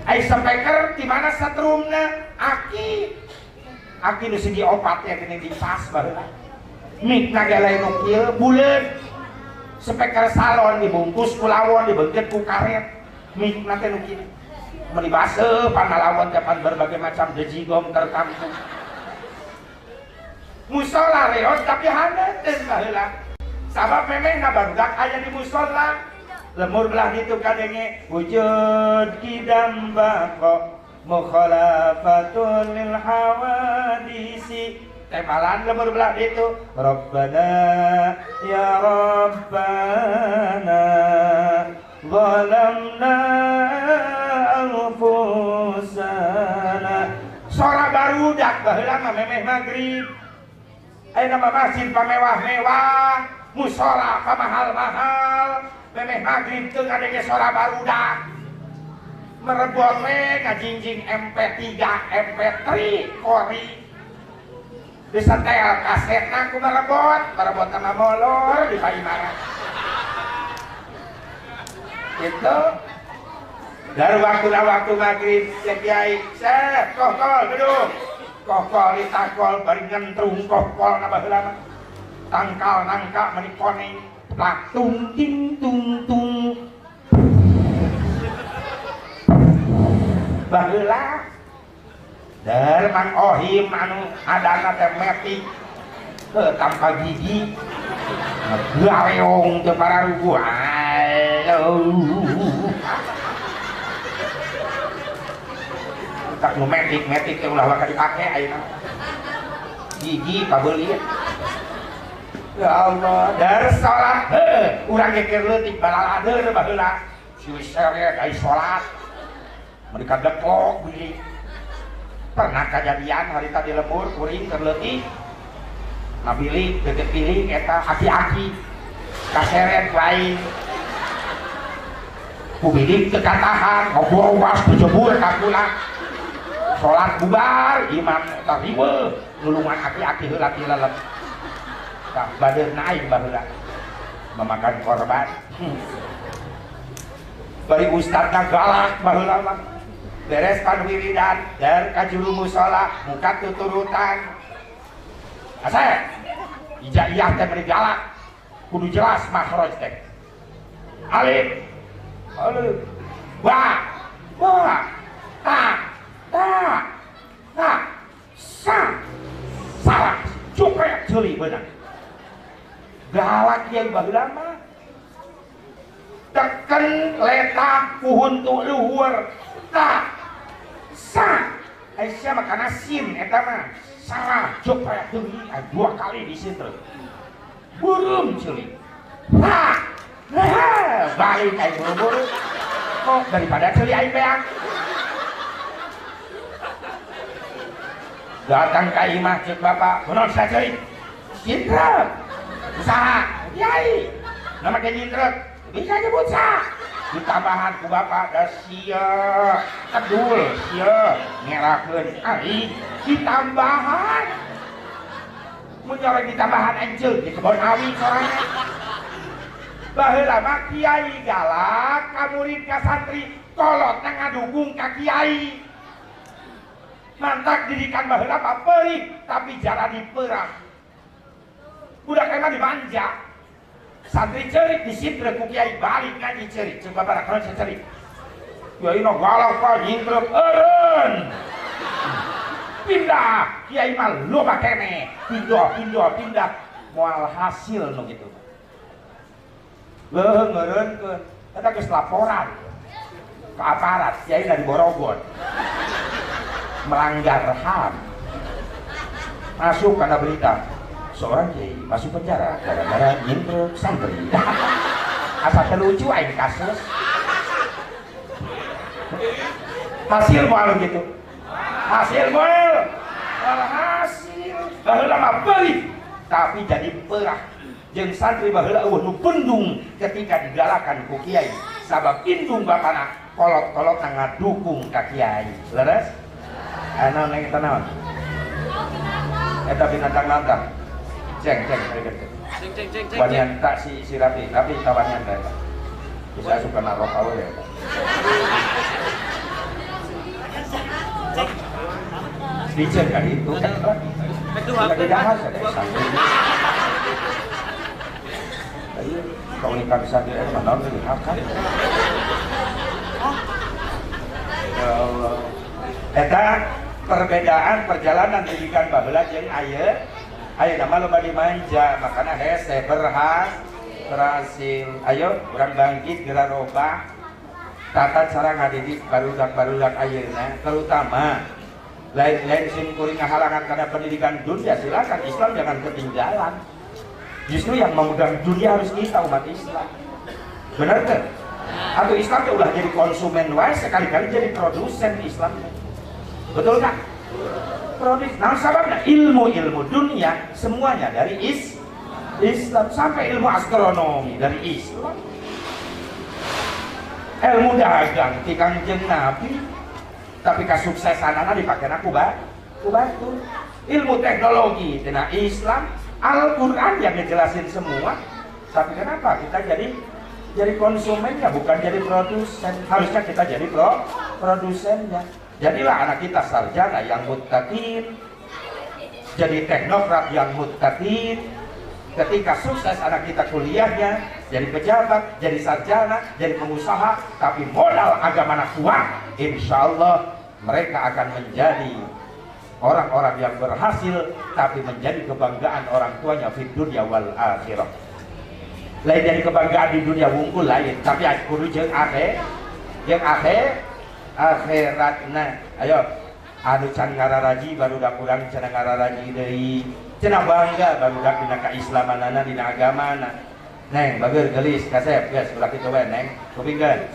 aya speaker di mana setrumna aki aki nu segi opat ya geuning dicas baheula mikna ge lain nu kieu buleut speaker salon dibungkus ku lawon dibeungkeut ku karet mikna teh nu kieu meuni baseuh panalawon teh pan berbagai macam dejigong tertampung musola reot tapi haneuteun baheula sabab memehna barudak aya di musola lemur belah ditu kadenge wujud kidam baqo mukhalafatun lil hawadisi tempalan lemur belah itu Rabbana ya Rabbana zalamna anfusana Barudak baheula mah memeh magrib. Ayeuna mah masjid pamewah-mewah, musola pamahal-mahal, memeh magrib teu ngadenge sora barudak. Merebot we ngajingjing MP3, MP3 kori. Disetel kasetna ku merebot, merebot sama molor di paimaran. Itu dari waktu maghrib cek kiai, seh kokol duduk. Kokol ditakol bari ngentrung kokol na baheula mah. Tangkal nangka meni koneng, tung ting tung tung. Baheula dar Mang Ohim anu adana teh metik heuh tanpa gigi ngagareong teu pararuguh. Tak nu metik-metik teh ulah waka dipake ayeuna. Gigi pabeuli. Ya Allah, dar salat heuh urang ge keur leutik balaladeur baheula. Si seret ai salat. Mereka deklok bilik. Pernah kejadian harita di lembur kuring keur leutik. Ngabilik deket bilik eta aki-aki kaseret lain. Ku bilik teu katahan, ngobrol dijebur ka kula. Salat bubar, imam eta riweuh, nulungan aki-aki heula ti lelep. Tah badeurna aing baheula memakan korban. Bari ustadna galak baheula mah. Beres panwiridan dan ka juru musala muka tuturutan. Asep ijaiyah teh bari galak. Kudu jelas makhraj teh. Alif, alif, ba, ba, ta, ta, ta, sa, salah, cupret ceuli beunang. Galak ieu baheula mah. Teken letak puhun tu luhur. Ta, sa, aisyah makana sin eta mah. Salah, cupret deui dua kali di situ. Burung ceuli. Ta, nah, balik aing buru-buru. Kok daripada ceuli aing beak. Datang ka imah ceuk bapak, kunaon sia ceuli? Nyintrek. Usaha, kiai. Nama ke nyintrek, bisa nyebut sa. Ditambahan ku bapak da sia, kedul sia, ngerakeun aing ditambahan. Mun nyorek ditambahan anjeun di kebon awi sorangan. Baheula mah kiai galak ka murid ka santri, kolotna ngadukung ka kiai. Mantak didikan baheula mah peurih tapi jara diperah. Budak emang dimanja. Santri cerik disitrek ku kiai balik ngaji cerik. Coba barak naon cerik. Kiai nu galak ka nyintrek eureun. Pindah kiai mah loba keneh. Pindah pindah pindah moal hasil nu kitu. Leuheung ngeureunkeun. Eta geus laporan ke aparat kiai dari Borogon. Melanggar HAM. Masuk karena berita seorang kiai masuk penjara gara-gara nyintrek santri. Asa terlucu aing kasus. Hasil moal gitu. Hasil moal. Hasil. Baheula mah peurih tapi jadi perah. Jeung santri baheula eueuh nu bendung ketika digalakan ku kiai. Sabab indung bapana kolot-kolot ngadukung ka kiai. Leres? Anu neng eta naon? Eta binatang nangka. Ceng ceng ceng ceng ceng. Wanian tak si si Rapi, Rapi tawanian ta eta. Bisa asup kana rok awe eta. Dicen kan itu kan. Lagi dahar ada santri. Ayo keunikan santri eta naon deui hakan. Ya Allah. Eta perbedaan perjalanan pendidikan baheula jeung ayeuna. Ayeuna mah loba dimanja, makana hese berhasil. Ayo urang bangkit geura robah tata cara ngadidik barudak-barudak ayeuna, terutama lain-lain sim kuring ngahalangan karena pendidikan dunia, silakan Islam jangan ketinggalan. Justru yang memegang dunia harus kita umat Islam. Benar kan? Atau Islam tuh udah jadi konsumen wae, sekali-kali jadi produsen Islam. Betul nggak? Produksi. Nah, sababnya ilmu-ilmu dunia semuanya dari Islam, sampai ilmu astronomi dari Islam. Ilmu dagang ti Kangjeng Nabi, tapi kasuksesanana dipake ku batur. Ilmu teknologi tina Islam, Al-Qur'an yang ngejelasin semua. Tapi kenapa kita jadi konsumennya, bukan jadi produsen? Harusnya kita jadi produsennya. Jadilah anak kita sarjana yang muttaqin, jadi teknokrat yang muttaqin. Ketika sukses anak kita kuliahnya, jadi pejabat, jadi sarjana, jadi pengusaha, tapi modal agama kuat, insya Allah mereka akan menjadi orang-orang yang berhasil, tapi menjadi kebanggaan orang tuanya di dunia wal akhirah. Lain dari kebanggaan di dunia wungkul lain, tapi kudu jeung akhiratna. Ayo, anu can ngararaji barudak urang can ngararaji deui. Cenah bangga barudak dina keislamanana, dina agamana. Neng, bager gelis kasep geus ulah kitu we neng, kupingkeun.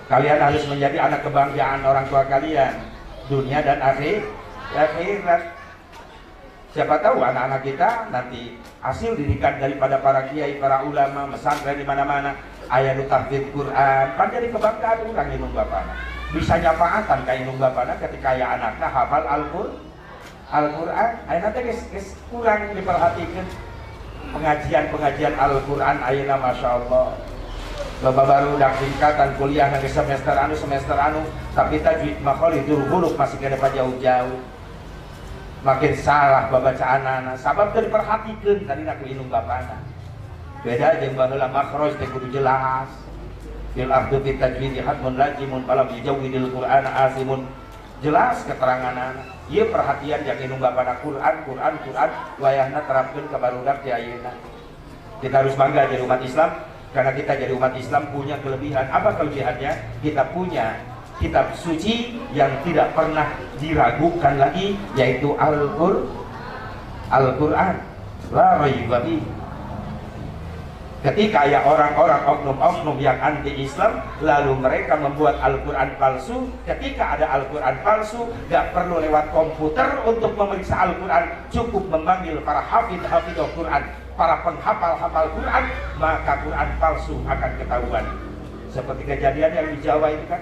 Kalian harus menjadi anak kebanggaan orang tua kalian, dunia dan akhirat. Siapa tahu anak-anak kita nanti hasil didikan daripada para kiai, para ulama, pesantren di mana-mana, aya nu tahfidz Quran, kan jadi kebanggaan urang indung bapana. Bisa nyafaatan ka indung bapana ketika aya anakna hafal Al-Quran. Ayeuna teh geus kurang diperhatikan pengajian-pengajian Al-Quran ayeuna, Masya Allah. Bapak baru dak tingkatan kuliah nanti semester anu, tapi tajwid makholijul huruf masih kena jauh-jauh. Makin salah babacaan anak, sabab teu diperhatikeun tadi ku indung bapana. Beda jeung baheula makhraj teh kudu jelas. Bil ardu fi tajwidi hatmun lajimun falam yujawwidil Qur'ana asimun. Jelas keterangan anak. Ieu perhatian yang indung bapana Quran, Quran, Quran wayahna terapkeun ka barudak di ayeuna. Kita harus bangga jadi umat Islam, karena kita jadi umat Islam punya kelebihan. Apa kelebihannya? Kita punya kitab suci yang tidak pernah diragukan lagi, yaitu Al-Quran. La raiba fihi. Ketika ya orang-orang oknum-oknum yang anti-Islam lalu mereka membuat Al-Quran palsu, ketika ada Al-Quran palsu gak perlu lewat komputer untuk memeriksa Al-Quran, cukup memanggil para hafidh-hafidh Al-Quran, para penghafal-hafal Quran, maka Quran palsu akan ketahuan. Seperti kejadian yang di Jawa itu kan,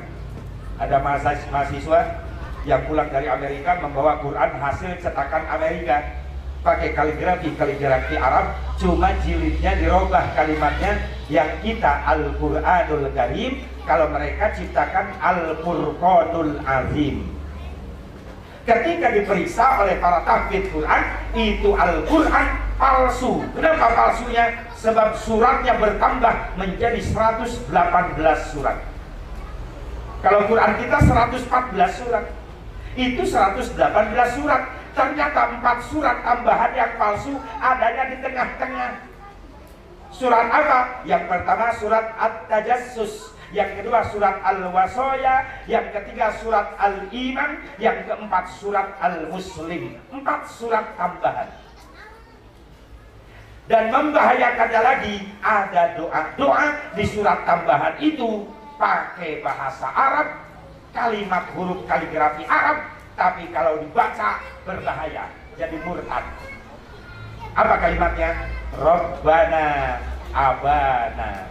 ada mahasiswa yang pulang dari Amerika membawa Quran hasil cetakan Amerika pakai kaligrafi Arab, cuma jilidnya dirubah kalimatnya, yang kita Al-Quranul Karim, kalau mereka ciptakan Al-Furqanul Azim. Ketika diperiksa oleh para tahfidz Quran, itu Al-Quran palsu. Kenapa palsunya? Sebab suratnya bertambah menjadi 118 surat. Kalau Quran kita 114 surat, itu 118 surat. Ternyata 4 surat tambahan yang palsu adanya di tengah-tengah. Surat apa? Yang pertama surat At-Tajassus, yang kedua surat Al-Wasoya, yang ketiga surat Al-Iman, yang keempat surat Al-Muslim. 4 surat tambahan. Dan membahayakannya lagi, ada doa-doa di surat tambahan itu pakai bahasa Arab, kalimat huruf kaligrafi Arab, tapi kalau dibaca berbahaya, jadi murtad. Apa kalimatnya? Rabbana abana,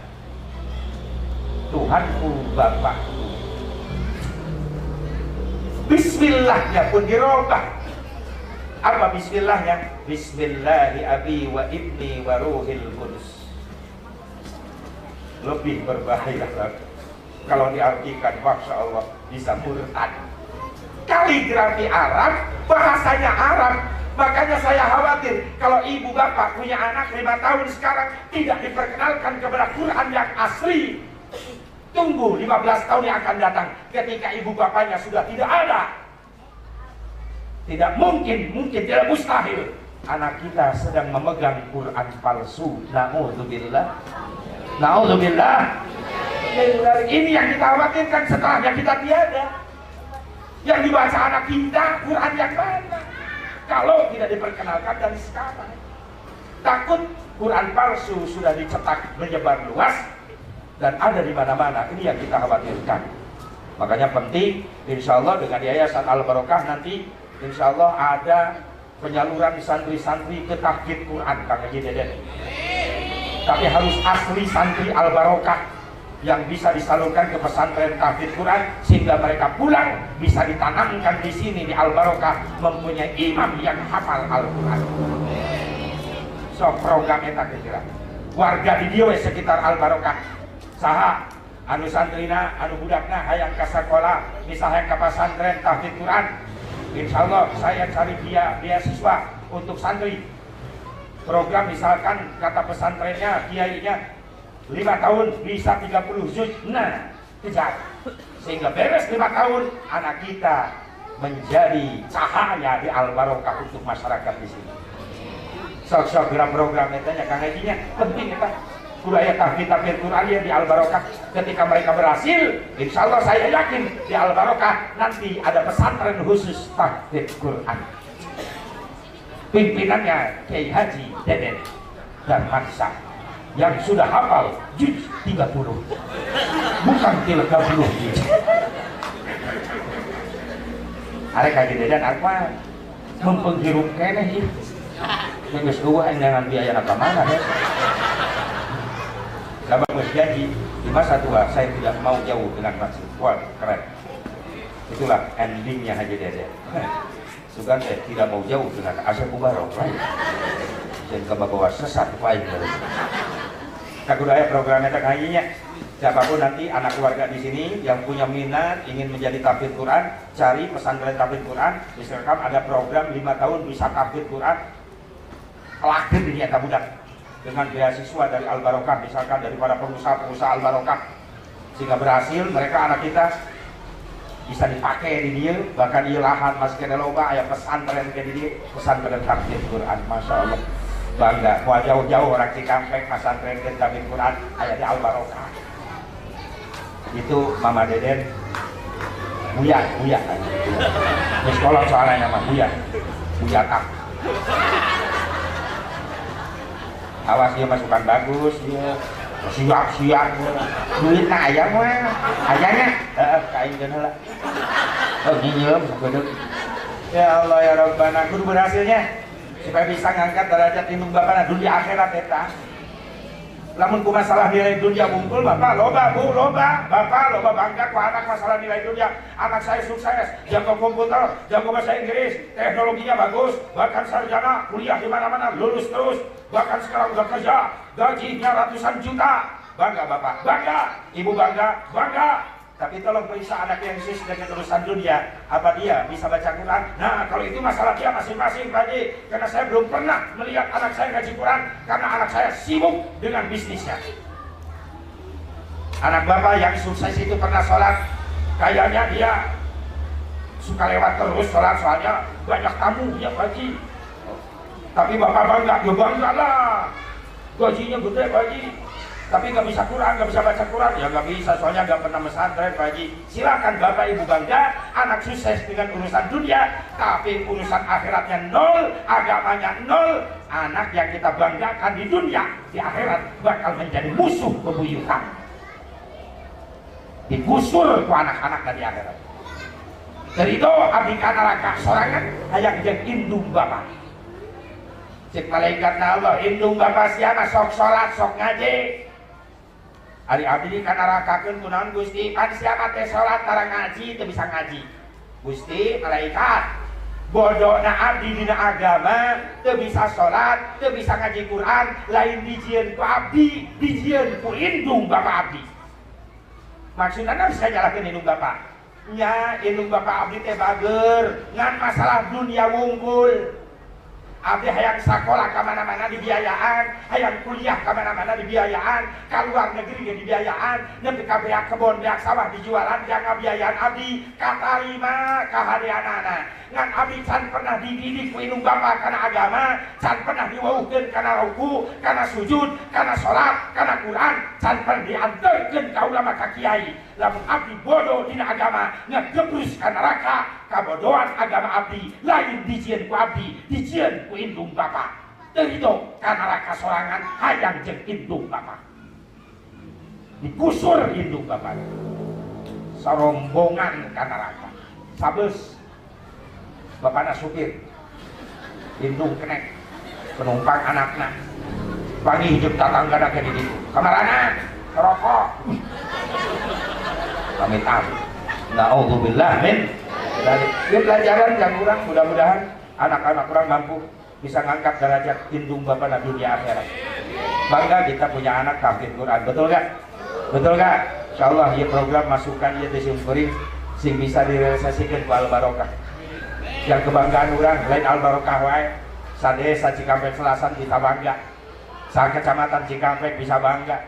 Tuhanku Bapakku. Bismillahnya pun dirubah. Apa bismillahnya? Bismillahi abi wa ibni wa ruhil qudus. Lebih berbahaya lagi kalau diartikan, Masya Allah, bisa murtad. Kaligrafi Arab, bahasanya Arab. Makanya saya khawatir kalau ibu bapak punya anak 5 tahun sekarang tidak diperkenalkan kepada Quran yang asli. Tunggu 15 tahun yang akan datang ketika ibu bapaknya sudah tidak ada. Tidak mungkin, mungkin tidak mustahil. Anak kita sedang memegang Quran palsu. Na'udzubillah. Na'udzubillah. Ini yang kita khawatirkan setelahnya kita tiada. Yang dibaca anak kita Quran yang mana? Kalau tidak diperkenalkan dari sekarang. Takut Quran palsu sudah dicetak menyebar luas dan ada di mana-mana. Ini yang kita khawatirkan. Makanya penting, insya Allah dengan Yayasan Al Barokah nanti insya Allah ada penyaluran santri-santri ke tahfidz Quran, Kang Haji Deden. Tapi harus asli santri Al Barokah yang bisa disalurkan ke pesantren tahfidz Quran sehingga mereka pulang bisa ditanamkan di sini di Al Barokah mempunyai imam yang hafal Al-Quran. So program eta kira warga di dieu sekitar Al Barokah saha anu santrina anu budakna hayang ka sakola misalnya ka pesantren tahfidz Quran, insya Allah saya cari beasiswa untuk santri. Program misalkan kata pesantrennya, kiainya 5 tahun bisa 30 juz, nah kejar sehingga beres 5 tahun anak kita menjadi cahaya di Al Barokah untuk masyarakat di sini. Sok-sok gerak program itu nya Kang Hajinya penting kita budaya tahfidz Quran ya di Al Barokah. Ketika mereka berhasil, insya Allah saya yakin di Al Barokah nanti ada pesantren khusus tahfidz Quran. Pimpinannya Kiai Haji Deden Darmansyah yang sudah hafal juz 30, bukan 30 juz. Arek Haji Deden apa mempenghirup keneh ieu. Geus eueuh jangan biaya ka mana ya. Sabab geus janji di masa tua saya tidak mau jauh dengan masjid. Wah, keren. Itulah endingnya Haji Deden. Sugan teh tidak mau jauh dengan Asep Mubarok lain. Dan ke bawah sesat lain. Kudu aya programnya teh hajinya. Siapapun nanti anak keluarga di sini yang punya minat ingin menjadi tahfidz Quran, cari pesantren tahfidz Quran. Misalkan ada program 5 tahun bisa tahfidz Quran, lakukan di eta budak dengan beasiswa dari Al Barokah, misalkan dari para pengusaha-pengusaha Al Barokah, sehingga berhasil mereka anak kita bisa dipakai di dia, bahkan dia lahan masih kena loba, aya pesantren ke di dia, pesantren tahfidz Quran, masya Allah bangga. Mau jauh-jauh orang Cikampek pesantren ke tahfidz Quran, aya di Al Barokah. Itu Mama Deden buya, buya di sekolah soalnya nama buya, buya tak. Awas dia masukan bagus dia siap-siap duit na ayam mah ayahnya kain geuna lah oh nyinyem gede. Ya Allah ya Rabbana, kudu berhasilnya supaya bisa ngangkat derajat indung bapana dunia akhirat eta. Lamun ku masalah nilai dunia bungkul bapak loba bu loba bapak loba bangga ku anak masalah nilai dunia. Anak saya sukses, jago komputer, jago bahasa Inggris, teknologinya bagus, bahkan sarjana, kuliah di mana-mana, lulus terus, bahkan sekarang udah kerja, gajinya ratusan juta. Bangga bapak, bangga, ibu bangga, bangga. Tapi tolong periksa anak yang sukses dengan urusan dunia, apa dia bisa baca Quran? Nah, kalau itu masalah dia masing-masing, Pak Haji. Karena saya belum pernah melihat anak saya ngaji Quran, karena anak saya sibuk dengan bisnisnya. Anak bapak yang sukses itu pernah sholat, kayaknya dia suka lewat terus sholat, soalnya banyak tamu ya Pak Haji. Tapi bapak bangga, ya bangga lah, gajinya gede Pak Haji. Tapi nggak bisa Quran, nggak bisa baca Quran, ya nggak bisa, soalnya nggak pernah mesantren Pak Haji. Silakan bapak ibu bangga, anak sukses dengan urusan dunia, tapi urusan akhiratnya nol, agamanya nol. Anak yang kita banggakan di dunia, di akhirat bakal menjadi musuh bebuyutan. Digusur ku anak-anak dari akhirat. Dari itu abdi ka neraka sorangan hayang jeung indung bapak. Cek malaikat Allah, indung bapak siapa sok salat, sok ngaji. Ari abdi ka nerakakeun kunaon Gusti? Pan siapa teh salat tara ngaji teu bisa ngaji. Gusti malaikat bodona abdi dina agama teu bisa salat, teu bisa ngaji Quran, lain dijieun ku abdi, dijieun ku indung bapak abdi. Maksudna bisa nyalahkeun indung bapak. Nya indung bapak abdi teh bager ngan masalah dunia wungkul. Abdi hayang sekolah ka mana-mana dibiayaan, hayang kuliah ka mana-mana dibiayaan, ka luar negeri ge dibiayaan, nepi ka beak kebon beak sawah dijualan jang ngabiayaan abdi katarima kahadeanana. Ngan abdi can pernah dididik ku indung bapa kana agama, can pernah diwauhkeun kana ruku, kana sujud, kana salat, kana Quran, can pernah dianterkeun ka ulama ka kiai. Lamun abdi bodoh dina agama, ngegebrus ka neraka. Kabodohan agama abdi lain dijieun ku abdi, dijieun ku indung bapa. Teu itu ka neraka sorangan hayang jeung indung bapa. Digusur indung bapa. Sarombongan ka neraka. Sabes bapana supir, indung kenek, penumpang anakna. Panggih hidup tatanggana ke di ditu. Kamarana rokok. Pamit ah. Na'udzubillah min dzalik. Ieu pelajaran yang kurang, mudah-mudahan anak-anak kurang mampu bisa ngangkat derajat indung bapana dunia akhirat. Bangga kita punya anak hafid Quran, betul gak? Betul gak? Insyaallah ieu program masukan ieu teh simkuring sing bisa direalisasikan ku Al Barokah. Yang kebanggaan urang lain Al Barokah wae, sadesa Cikampek Selatan kita bangga, sa kecamatan Cikampek bisa bangga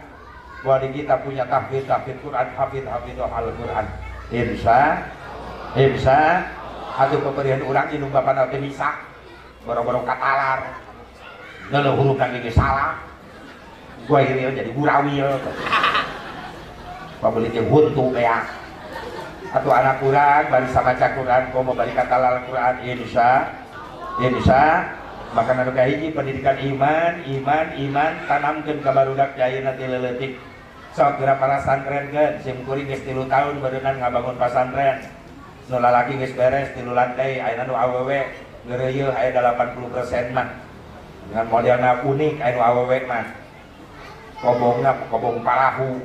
bahwa di kita punya tahfidz tahfidz Quran, hafidz hafidz Al Quran. Insya atau pemberian urang indung bapana teh bisa boro-boro katalar ngeuleuh huruf kang ge salah gua ini jadi gurawil pabeli jeung huntu beak atau anak urang bari maca Quran komo bari katalar Quran insya maka anu kahiji pendidikan iman iman iman tanamkeun ka barudak ayeuna ti leutik. Sok geura pasantren keun sim kuring geus 3 tahun barengan ngabangun pasantren nu lalaki geus beres 3 lantai ayeuna nu awewe ngeureuyeun aya 80% mah dengan modelna unik aya nu awewe mah kobongna kobong parahu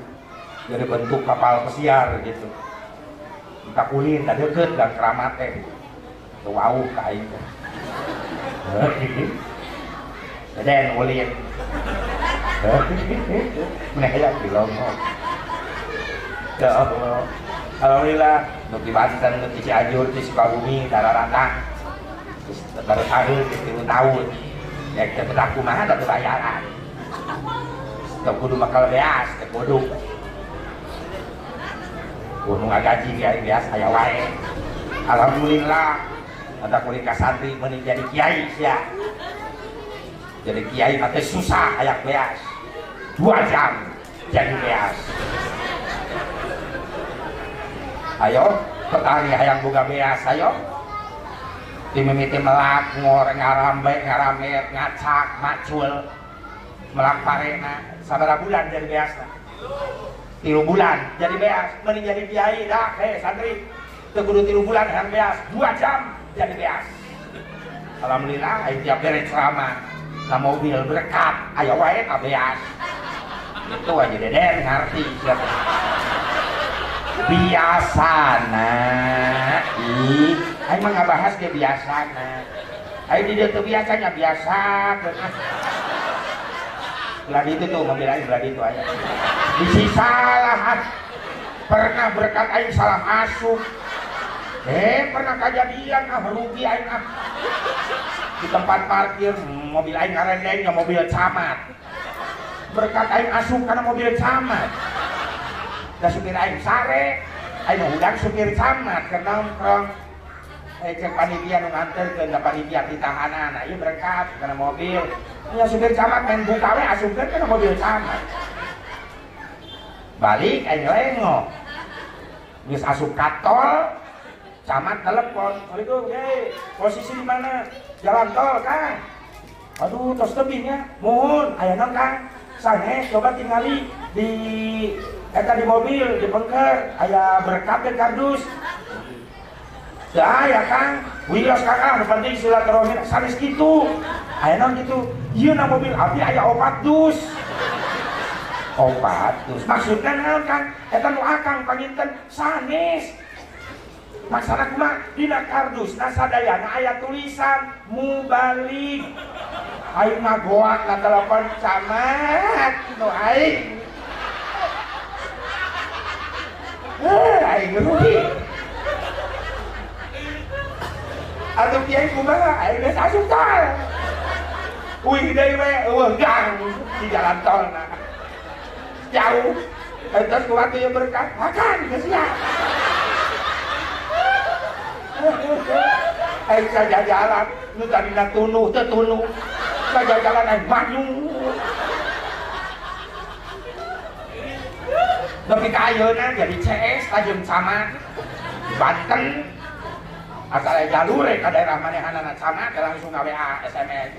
jadi bentuk kapal pesiar gitu kita kulin da deukeut dan keramat teh teu wauh ka aing teh den ulin meneh aya dilongok. Ya Allah, alhamdulillah nu di Banten, nu di Cianjur, di Sukabumi dararata geus baru tahun, geus 3 tahun ya teh betah kumaha da teu bayaran teu kudu makal beas, teu kudu kudu ngagaji kiai beas aya wae. Alhamdulillah ada kuring ka santri meuning jadi kiai sia. Jadi kiai mah teh susah hayang beas 2 jam jadi beas. Ayo petani hayang boga beas ayo dimimiti melak ngor ngarambe ngaramet ngacak macul melak parena sabaraha bulan jadi beasna 3 bulan jadi beas mending jadi kiai dah hei santri teu kudu 3 bulan hayang beas 2 jam jadi beas. Alhamdulillah aing tiap beres ceramah na mobil berkat ayo wae ka beas itu aja deden ngerti siapa biasana ih aing mah ngabahas ge biasana aing di dieu teu biasanya biasa belah ditu tuh mobil aing belah ditu aya bisi salah pernah berkat aing salah asup pernah kejadian ah rugi aing ah di tempat parkir mobil aing ngarendeng ke mobil camat berkat aing asup karena mobil camat da supir aing sare aing hudang supir camat keur nongkrong cek panitia nu nganterkeun ka panitia di tahanan ieu berkat karena mobil nya supir camat main buka we asupkeun kana mobil camat balik aing lengo geus asup ka tol camat telepon, "Assalamualaikum, hei, posisi di mana? Jalan tol, Kang." Aduh, tos tebihnya. Mohon, aya naon, Kang? Sanes coba tingali di eta di mobil, di pengker, aya berkat ke kardus. Teu aya, Kang. Wios Kang, ah, nu penting silaturahmi sanes kitu. Aya naon kitu? Ieu na mobil abdi aya 4 dus. 4 dus. Maksudna naon, Kang? Eta nu akang panginten sanes. Maksana kumaha dina kardusna sadayana aya tulisan mubalik. Aing ngagoak na telepon camat nu aing. Aing rugi. Atuh kiai kumaha aing geus asup tol. Uih deui we eueuh gang di jalan tolna. Jauh. Eta kumaha ieu berkat makan geus sia. Aing sajajalan nu tadina tunuh teu tunuh sajajalan aing maju nepi ka ayeuna jadi CS tajeng camat Banten asal aya jalur ka daerah manehanana camat langsung ka WA SMS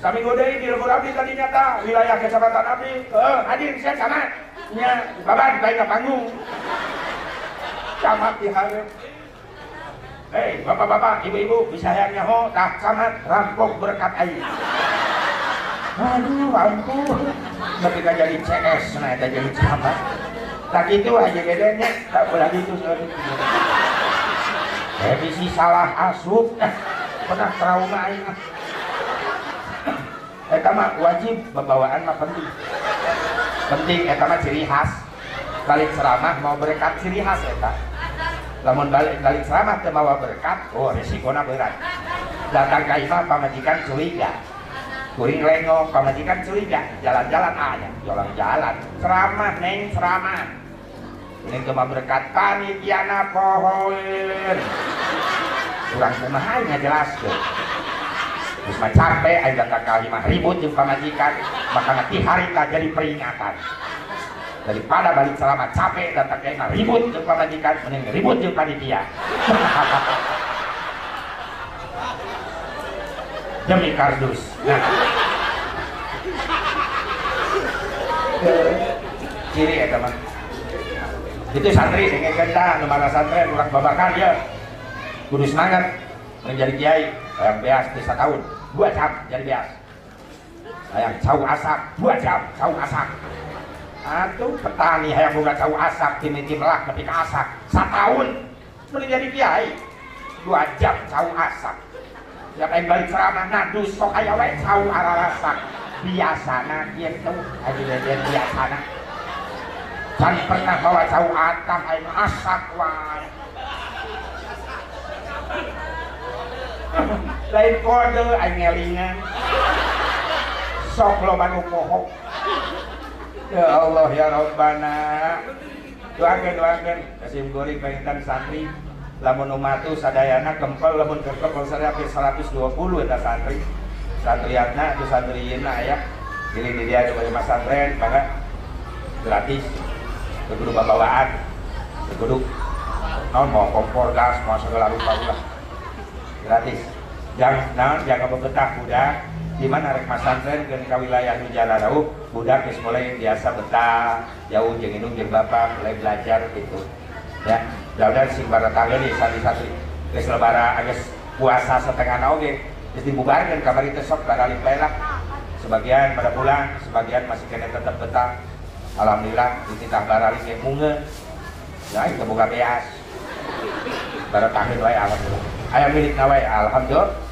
saminggu deui di lembur abdi tadi nyata wilayah kecamatan abdi heuh hadir sia camat nya baban bae ka panggung. Camat di hareup. Hei, bapak-bapak, ibu-ibu, bisa hayang nyaho tah camat rampok berkat aing. Aduh, ampun. Nepi ka jadi CS nah eta jadi camat. Tak kitu aja bedanya, tak boleh gitu soalnya. Bisi salah asup, pernah trauma aing. Eta mah wajib pembawaan mah penting. Penting eta mah ciri khas. Balik ceramah mau berkat ciri khas eta. Lamun balik ceramah teu mawa berkat, oh resikona berat. Datang ka imah pamajikan curiga. Kuring lengok pamajikan curiga, jalan-jalan aya, jalan-jalan. Ceramah neng ceramah. Kuring teu mawa berkat panitiana pohoeun. Urang kumaha ngajelaskeun. Geus mah capek aing datang ka imah ribut jeung pamajikan, maka ti harita jadi peringatan. Daripada balik selama capek datang ke imah ribut jeung pamajikan, mending ribut jeung panitia. Demi kardus. Nah. Ciri eta mah. Itu santri dengekeun tah nu marasantren urang babakan ieu. Kudu semangat menjadi kiai, hayang beas teh satahun, 2 jam jadi beas. Hayang cau asak, 2 jam cau asak. Atuh petani hayang boga cau asak timiti melak nepi ka asak satahun mending jadi kiai 2 jam cau asak. Tiap aing balik ceramah ngadus sok aya wae cau ararasak. Biasana kitu haji deden biasana. Can pernah bawa cau atah aing asak wae. Lain kode aing ngelingan. Sok loba nu poho. Ya Allah ya Rabbana. Doakeun kasim goreng panginten santri lamun umatu sadayana kempel lamun kempel sadaya hampir 120 eta santri. Santriatna itu santrieuna aya. Jadi di dia coba masantren maka gratis. Teu kudu babawaan. Teu kudu naon mau kompor gas mau segala rupa ulah. Gratis. Jangan naon jaga bebetah budak. Di mana rek masantren ke wilayah nu jalarauh budak geus mulai biasa betah jauh jeung indung jeung bapak mulai belajar gitu ya. Mudah-mudahan sing baratanggeun ieu santri-santri geus lebaran geus puasa setengah oge geus dibubarkeun kamari teh sok baralik bae lah. Sebagian pada pulang, sebagian masih kena tetep betah. Alhamdulillah dititah baralik ge mungeun. Ya itu boga beas. Baratanggeun wae alhamdulillah. Aya milikna wae alhamdulillah.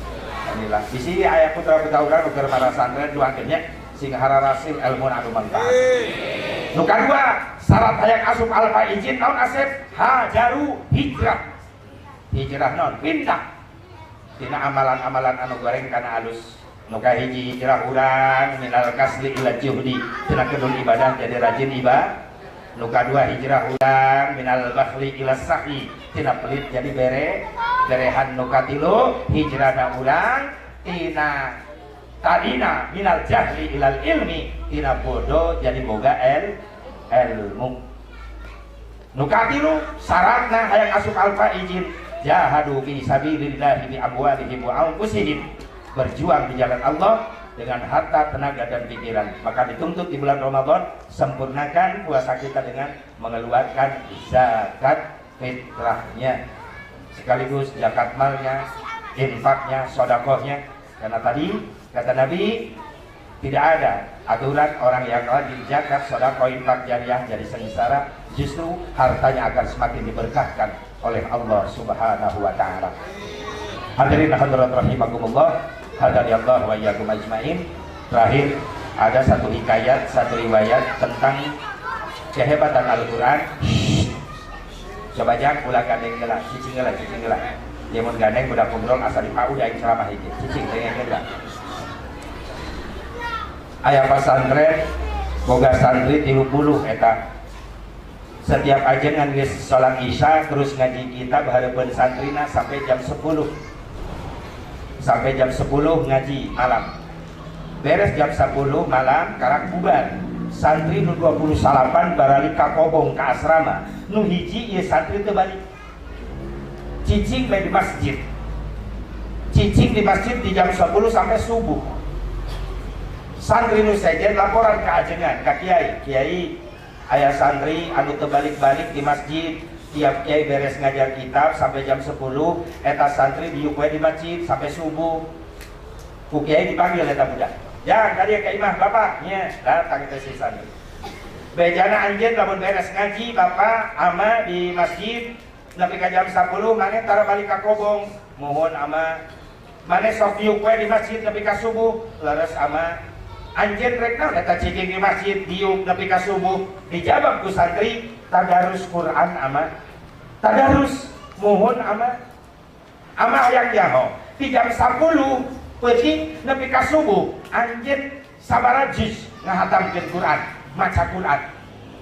Alhamdulillah. Bisi aya putra-putra urang nu keur marasantren duakeun nya sing hararasil ilmu anu manfaat. Nu kadua, syarat hayang asup alfa izin naon asep? Hajaru hijrah. Hijrah naon? Pindah. Tina amalan-amalan anu goreng kana alus. Nu kahiji hijrah urang minal kasli ila juhdi, tina kedul ibadah jadi rajin ibadah. Nu kadua hijrah urang minal bakhli ila sahi, tina pelit jadi bere. Berehan nu katilu hijrahna urang tina tadina minal jahli ilal ilmi, tina bodoh jadi boga ilmu. Nu katilu syaratna hayang asup alfa izin jahadu fi sabilillahi bi amwalihim wa anfusihim, berjuang di jalan Allah dengan harta, tenaga dan pikiran. Maka dituntut di bulan Ramadan sempurnakan puasa kita dengan mengeluarkan zakat fitrahnya, sekaligus zakat malnya, infaknya, sodakohnya. Karena tadi kata Nabi tidak ada aturan orang yang rajin zakat, sodakoh, infak, jariah jadi sengsara, justru hartanya akan semakin diberkahkan oleh Allah Subhanahu wa ta'ala. Hadirin hadirat rahimakumullah, hadanallahu wa iyyakum ajmain. Terakhir ada satu hikayat, satu riwayat tentang kehebatan Al-Quran. Coba jangan ulah gandeng gelas, cicing gelas, cicing gelas. Mun gandeng budak ngobrol asa dipaud aing ceramah hiji. Cicing dengekeun lah. Aya pasantren boga santri 30 eta. Setiap ajengan geus salat Isya terus ngaji kitab hareupeun santrina sampai jam 10. Sampai jam 10 ngaji malam. Beres jam 10 malam karak bubar. Santri nu 28 baralik ka kobong ka asrama. Nu hiji ieu santri teu balik. Cicing bae di masjid. Cicing di masjid di jam 10 sampai subuh. Santri nu sejen laporan ke ajengan, ka kiai. Kiai aya santri anu teu balik-balik di masjid Tiap kiai beres ngajar kitab sampai jam 10, eta santri diuk we di masjid sampai subuh. Ku kiai dipanggil eta budak. Ya, tadi ka imah bapak nya, datang teh si santri. Bejana anjeun lamun beres ngaji bapak ama di masjid nepi ka jam 10 maneh tara balik ka kobong. Mohon ama maneh sok diuk we di masjid nepi ka subuh, leres ama anjeun rek naon eta cicing di masjid diuk nepi ka subuh. Dijawab ku santri tadarus Quran ama. Tadarus mohon ama. Ama hayang nyaho di jam 10 peuting nepi ka subuh anjeun sabaraha juz ngahatamkeun Quran, maca Quran.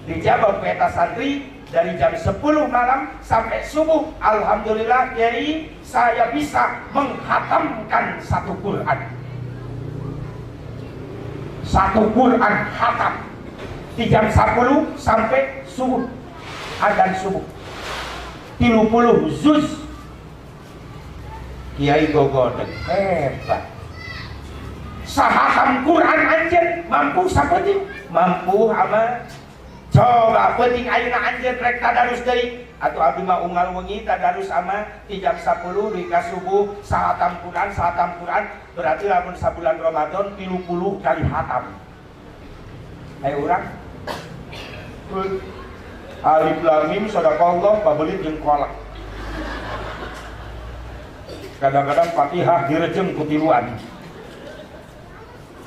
Dijawab ku eta santri dari jam 10 malam sampai subuh, alhamdulillah kiai saya bisa menghatamkan satu Quran. Satu Quran hatam di jam 10 sampai subuh, adzan subuh 30 juz. Kiai gogodeg hebat. Sahatam Quran anjeun mampu sapeting, mampu ama. Coba penting ayeuna anjeun rek tadarus deui atuh abdi mah unggal wengi tadarus ama di jam 10 dugi ka subuh sahatam Quran, sahatam Quran berarti lamun sabulan Ramadan 30 kali hatam. Ayo urang alif lam mim sadaqallah pabelit jeung kolak. Kadang-kadang Fatihah direjeng ku tiluan.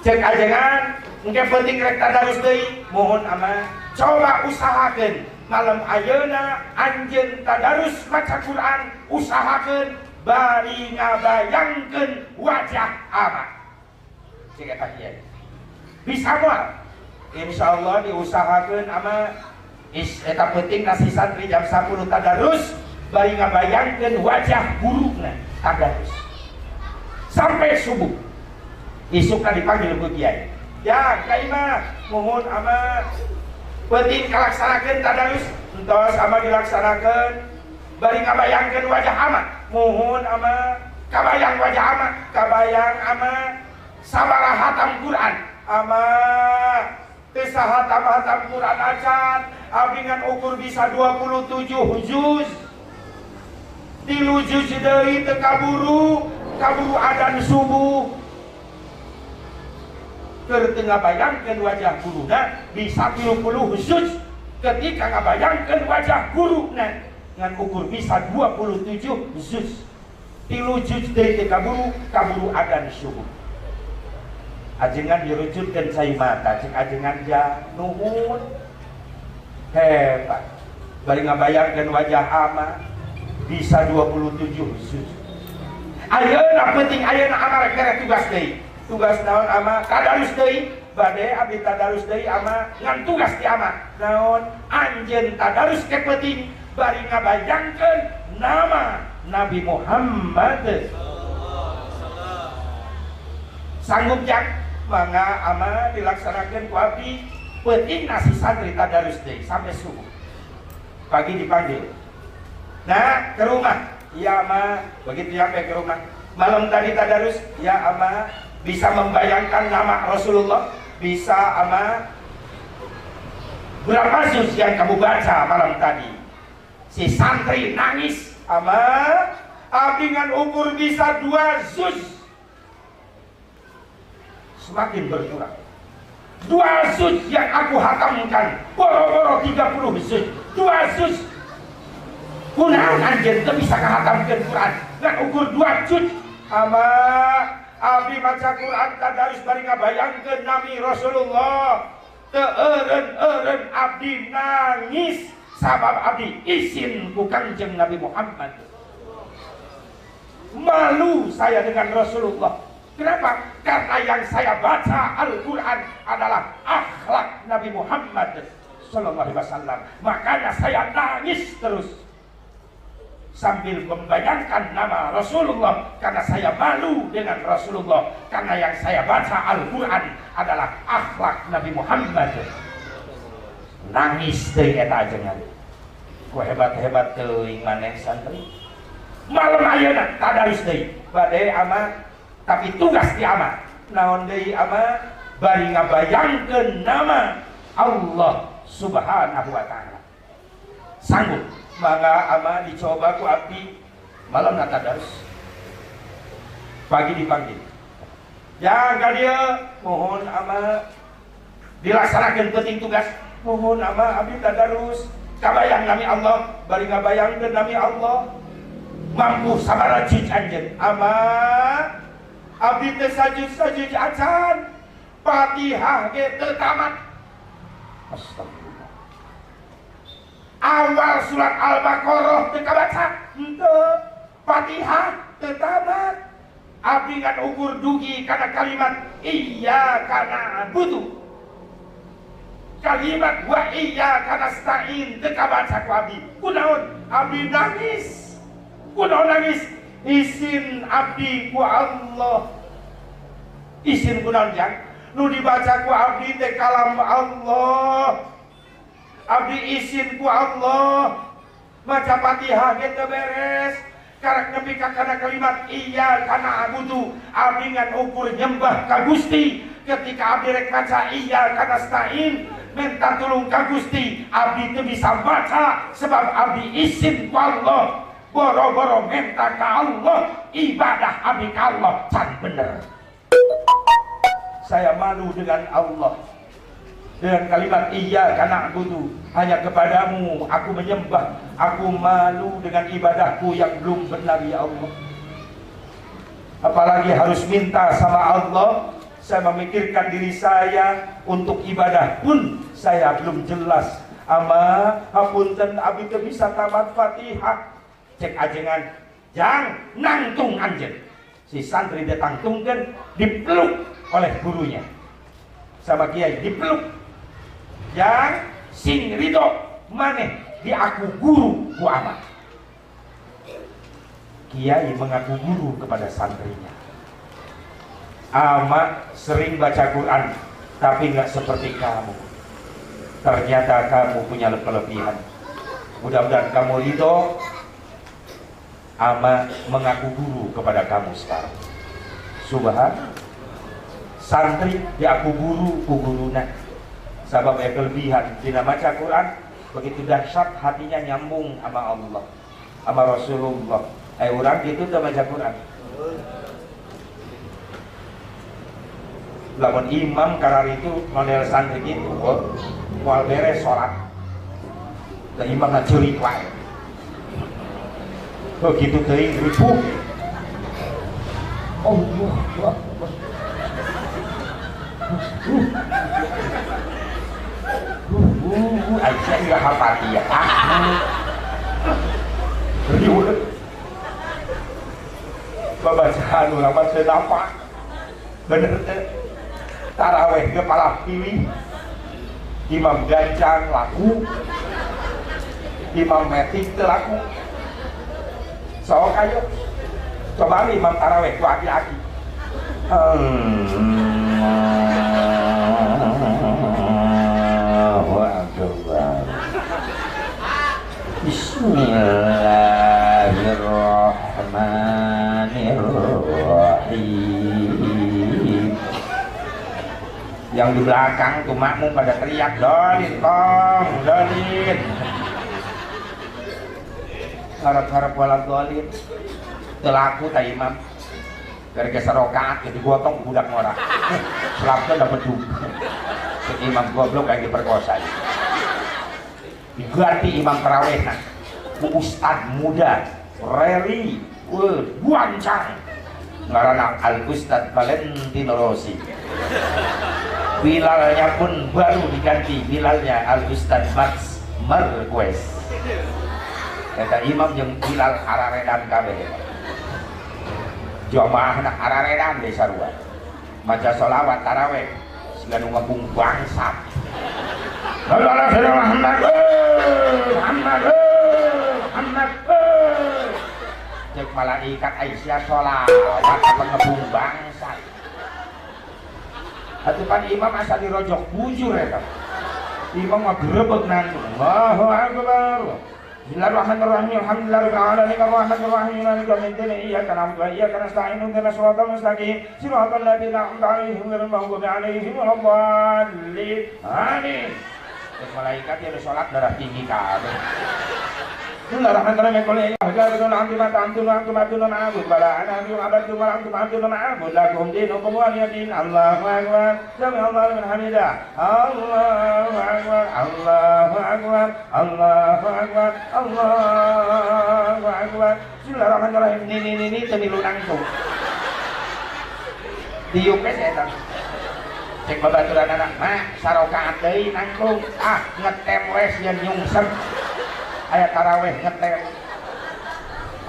Cek ajengan engke penting rek tadarus deui mohon ama. Coba usahakeun malam ayeuna anjeun tadarus maca Quran, usahakeun bari ngabayangkeun wajah ama. Cek eta kiai. Bisa moal? Insyaallah diusahakeun ama. Is eta penting nasi santri jam 10 tadarus bari ngabayangkeun wajah guruna tadarus sampai subuh. Isukna dipanggil ku kiai. Ya, kiai mah mohon ama penting kalaksanakeun tadarus entos ama dilaksanakeun bari ngabayangkeun wajah ama. Mohon ama kabayang wajah ama, kabayang ama sabaraha hatam Quran ama teu sahatam-hatam Quran acan abdi ngan ukur bisa 27 juz. 3 juz deui teu kaburu, kaburu adzan subuh. Keur teu ngabayangkeun wajah guruna bisa 30 juz. Ketika ngabayangkeun wajah guruna ngan ukur bisa 27 juz. 3 juz deui teu kaburu, kaburu adzan subuh. Ajengan dirucutkeun cai mata, cek ajengan ja nuhun. Hebat. Bari ngabayangkeun wajah ama bisa 27 juz. Ayeuna penting ayeuna ama rek mere tugas deui. Tugas naon ama? Tadarus deui. Bade abdi tadarus deui ama ngan tugas di ama. Naon? Anjeun tadarus ke penting bari ngabayangkeun nama Nabi Muhammad. Sanggup jak mangga ama dilaksanakeun ku abdi. Penting nasi santri tadarus deui sampai subuh. Pagi dipanggil. Nah, ke rumah. Ya ama, begitu nyampe ke rumah. Malam tadi tadarus, ya ama, bisa membayangkan nama Rasulullah, bisa ama. Berapa juz yang kamu baca malam tadi? Si santri nangis, ama, abdi ngan ukur bisa 2 juz. Semakin berkurang. 2 juz yang aku hatamkan, boro-boro 30 juz. 2 juz. Kunaon anjeun teu bisa ngahatamkeun Quran ngan ukur 2 juz. Ama abdi maca Quran tadarus bari ngabayangkeun nami Rasulullah. Teu eureun-eureun abdi nangis sabab abdi isin ku Kangjeng Nabi Muhammad. Malu saya dengan Rasulullah. Kenapa? Karena yang saya baca Al-Quran adalah akhlak Nabi Muhammad sallallahu alaihi wasallam. Makanya saya nangis terus sambil membayangkan nama Rasulullah, karena saya malu dengan Rasulullah, karena yang saya baca Al-Quran adalah akhlak Nabi Muhammad. Nangis deui eta ajengan. Ku hebat-hebat teuing maneh santri. Malam ayeuna tadarus deui. Bade ama tapi tugas di ama. Naon deui ama bari ngabayangkeun nama Allah Subhanahu wa taala. Sanggup. Mangga ama dicoba ku abdi malam natadarus. Pagi dipanggil. Ya ka dieu mohon ama dilaksanakeun penting tugas. Mohon ama abdi tadarus. Kabayang nami Allah, bari ngabayangkeun nami Allah. Mampu sabaraha juz anjeun. Ama abdi teh sajuz-sajuz acan. Fatihah ge teu tamat. Astagfirullah. Awal surat Al-Baqarah teu kabaca, henteu. Fatihah teu tamat. Abdi ngan ukur dugi kana kalimat iyyaka na'budu. Kalimat wa iyyaka nasta'in teu kabaca ku abdi. Kunaon? Abdi nangis. Kunaon nangis? Isin abdi ku Allah. Isin kunaon jang? Nu dibaca ku abdi teh kalam Allah. Abdi isin ku Allah. Maca Fatihah ge teu beres. Karak nepi ka kana kalimat iyyaka na'budu. Abdi ngan ukur nyembah ka Gusti. Ketika abdi rek maca iyyaka nasta'in, minta tulung ka Gusti, abdi teu bisa maca sebab abdi isin ku Allah. Boro-boro minta ka Allah, ibadah abdi ka Allah can bener. Saya malu dengan Allah. Dengan kalimat iyyaka na'budu, hanya kepadamu aku menyembah. Aku malu dengan ibadahku yang belum benar ya Allah. Apalagi harus minta sama Allah. Saya memikirkan diri saya untuk ibadah pun saya belum jelas. Ama hapunten abdi teu bisa tamat Fatihah. Cek ajengan jang nangtung anjeun. Si santri ditangtungkeun, dipeluk oleh gurunya. Sama kiai dipeluk. Yang sing ridho maneh diaku guru ku ama. Kiai mengaku guru kepada santrinya. Ama sering baca Quran tapi nggak seperti kamu. Ternyata kamu punya kelebihan. Mudah-mudahan kamu ridho. Ama mengaku guru kepada kamu sekarang. Subhan. Santri diaku guru ku guruna. Sabab ya kelebihan dina maca Quran begitu dahsyat hatinya nyambung sama Allah, sama Rasulullah. Urang gitu teu maca Quran. Lamun imam karar itu model santri gitu, oh, moal beres salat. Da imam na ceurik wae. Oh gitu teuing ripuh. Allah Akbar. Aisyah enggak hafal ya. Riweuh. Babacaan urang mah teu napa. Bener teh. Taraweh ge palah pilih. Imam gancang laku. Imam metik teu laku. Sok ayo. Coba imam taraweh ku aki-aki. Allahu Akbar. Bismillahirrahmanirrahim. Yang di belakang tuh makmum pada teriak, dolin tong, dolin. Harap-harap walau dolin. Telaku tak imam. Gara-gara serokaat jadi gotong budak ngora. Selapnya dapat juga. Imam goblok yang diperkosa. Diganti imam tarawih nah. Ustad muda, reli, buancang. Ngaranna Al Ustad Valentino Rossi. Bilalnya pun baru diganti bilalnya Al Ustad Max Marquez. Kata imam yang bilal araredan kabeh. Jamaah nak araredan deh sarua. Maca sholawat tarawih siga nu ngabung bangsat. Muhammad Muhammad Muhammad. Cek malaikat Aisyah sholawat apa ngebung bangsat. Atuh pan imam asa dirojok bujur eta. Imam mah grebeg nangtung. Allahu akbar. Bismillahirrahmanirrahim. Alhamdulillahirabbil alamin arrahmanirrahim maliki yaumiddin iyyaka na'budu wa iyyaka nasta'in ihdinas siratal mustaqim siratal ladzina an'amta 'alaihim ghairil maghdubi 'alaihim waladdallin. Amin. Terus malaikat yang sholat darah tinggi kabeh. Bismillahirrahmanirrahim. Qul ya ayyuhal antum antum antum antum ma'bud wala ana antum abdu wa antum abdu ma'bud lakum dinukum wa liya din. Allahu akbar. Sami Allahu liman hamidah. Allahu akbar. Allahu akbar. Allahu akbar. Allahu akbar. Bismillahirrahmanirrahim. Ni ni ni ni teu milu nangtung. Diuk we eta. Cek babaturan anak mah sarokaat deui nangtung. Ah ngetem we sieun nyungsep. Aya taraweh ngetem.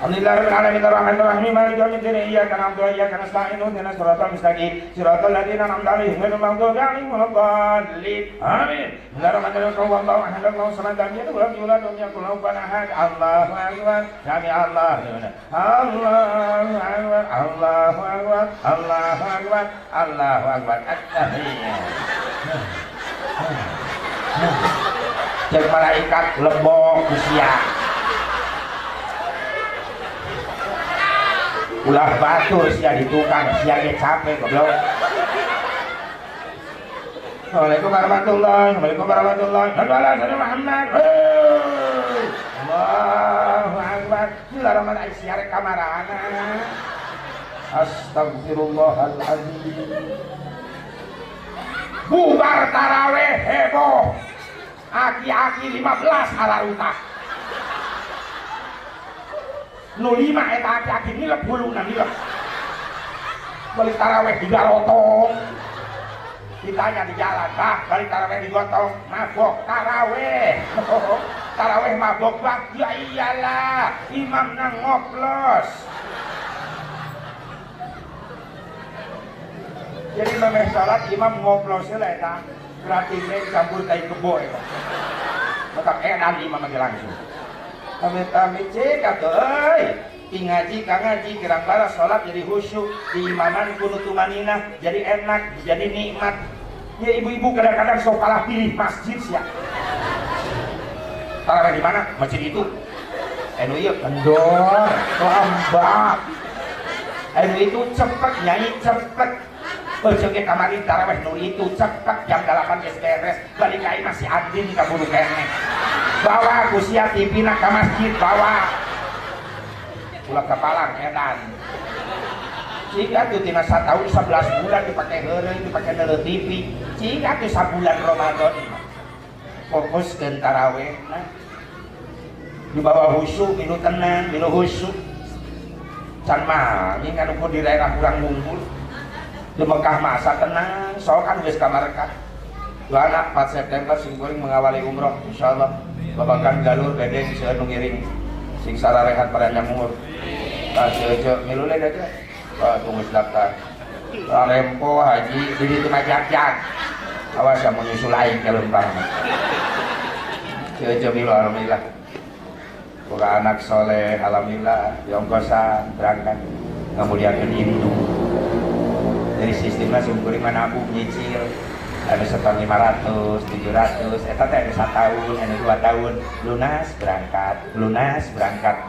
Alhamdulillahirabbil alamin arrahmanir rahim maliki yaumiddin iyyaka na'budu wa iyyaka nasta'in ihdinas siratal mustaqim siratal ladzina an'amta 'alaihim ghairil maghdubi 'alaihim waladdallin. Amin. Bismillahirrahmanirrahim. Qul huwallahu ahad Allahu samad lam yalid walam yulad walam yakul lahu kufuwan ahad. Allahu akbar. Sami Allah. Allahu akbar. Allahu akbar. Allahu akbar. Allahu akbar. At-tahiyyat. Cek malaikat lebok usia ulah batur sia di tukang sia ge capek goblok. Assalamualaikum warahmatullahi wabarakatuh. Warahmatullahi wabarakatuh. Muhammad. Allahu akbar. Bismillahirrahmanirrahim. Sia rek kamarana. Astagfirullahaladzim. Bubar taraweh heboh. Aki-aki 15 alaruta. Nu 5 eta aki-aki nilep huluna nilep. Balik taraweh digarotong. Ditanya di jalan, "Bah, balik taraweh digotong, mabok taraweh." Taraweh mabok, bah. Ya iyalah, imamna ngoplos. Jadi memeh salat imam ngoplos lah eta. Gratisnya dicampur tai kebo eta. Matak edan imam lagi langsung. Amit-amit cek atuh euy. Ti ngaji ka ngaji gerang bara salat jadi khusyuk, di imaman kudu tumaninah jadi enak, jadi nikmat. Ya ibu-ibu kadang-kadang sok kalah pilih masjid sia. Tarawih di mana? Masjid itu. Anu ieu kendor, lambat. Anu itu cepet nyanyi cepet. Ujungnya kamari taraweh nu itu cepet jam 8 geus beres, balik ka imah si Adin kaburu keneh. Bawa ku sia TV na ka masjid bawa. Ulah kapalang edan. Cik atuh tina satahun 11 bulan dipake heureuy dipake neuleuh TV. Cik atuh sabulan Ramadan. Fokuskeun taraweh nah. Dibawa khusyuk, milu tenang, milu khusyuk. Can mah nya anu di daerah kurang ngumpul. Di Mekah masa tenang, sok kan geus ka Mekah. Dua anak 4 September sing kuring mengawali umroh insyaallah. Babakan galur bedeng seueur nu ngiring. Sing sararehat panjang umur. Tah seueur milu le aja. Wah, tunggu daftar. Rempo haji di ditu mah jag-jag. Awas ya menyusul aing ke lempang. Seueur milu alhamdulillah. Boga anak soleh alhamdulillah diongkosan berangkat ngamuliakeun indung. Jadi sistemnya sungguh nabung nyicil ada setor 500, 700, eta teh ada 1 tahun, ada 2 tahun lunas berangkat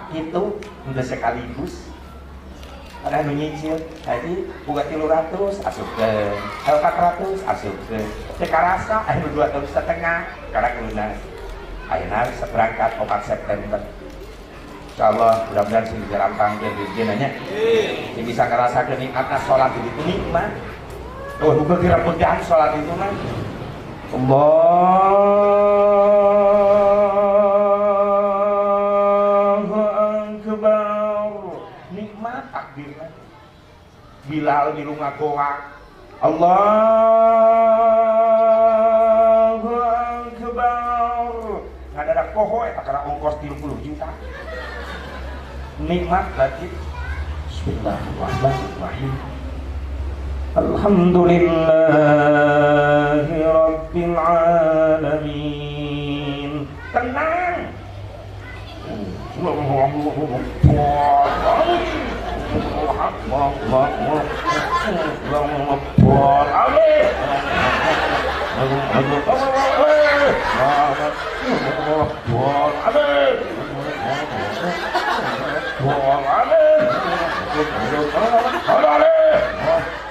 itu udah sekaligus ada nu nyicil tadi buka 300 asupkeun, 400 asupkeun teu karasa anu 2 tahun setengah karek lunas ayeuna berangkat 4 September. Insyaallah mudah-mudahan sing dirampangkeun rezekina nya. Sing bisa ngerasakeun nikmatna salat itu nikmat. Oh, nu geura-geura salat itu mah. Allahu akbar. Nikmat takbirna. Bilal di rumah goa. Allahu akbar. Ngadadak poho eta kana ongkos 30 juta. Nikmat lagi. Bismillahirrahmanirrahim. Alhamdulillahi rabbil alamin. Tenang.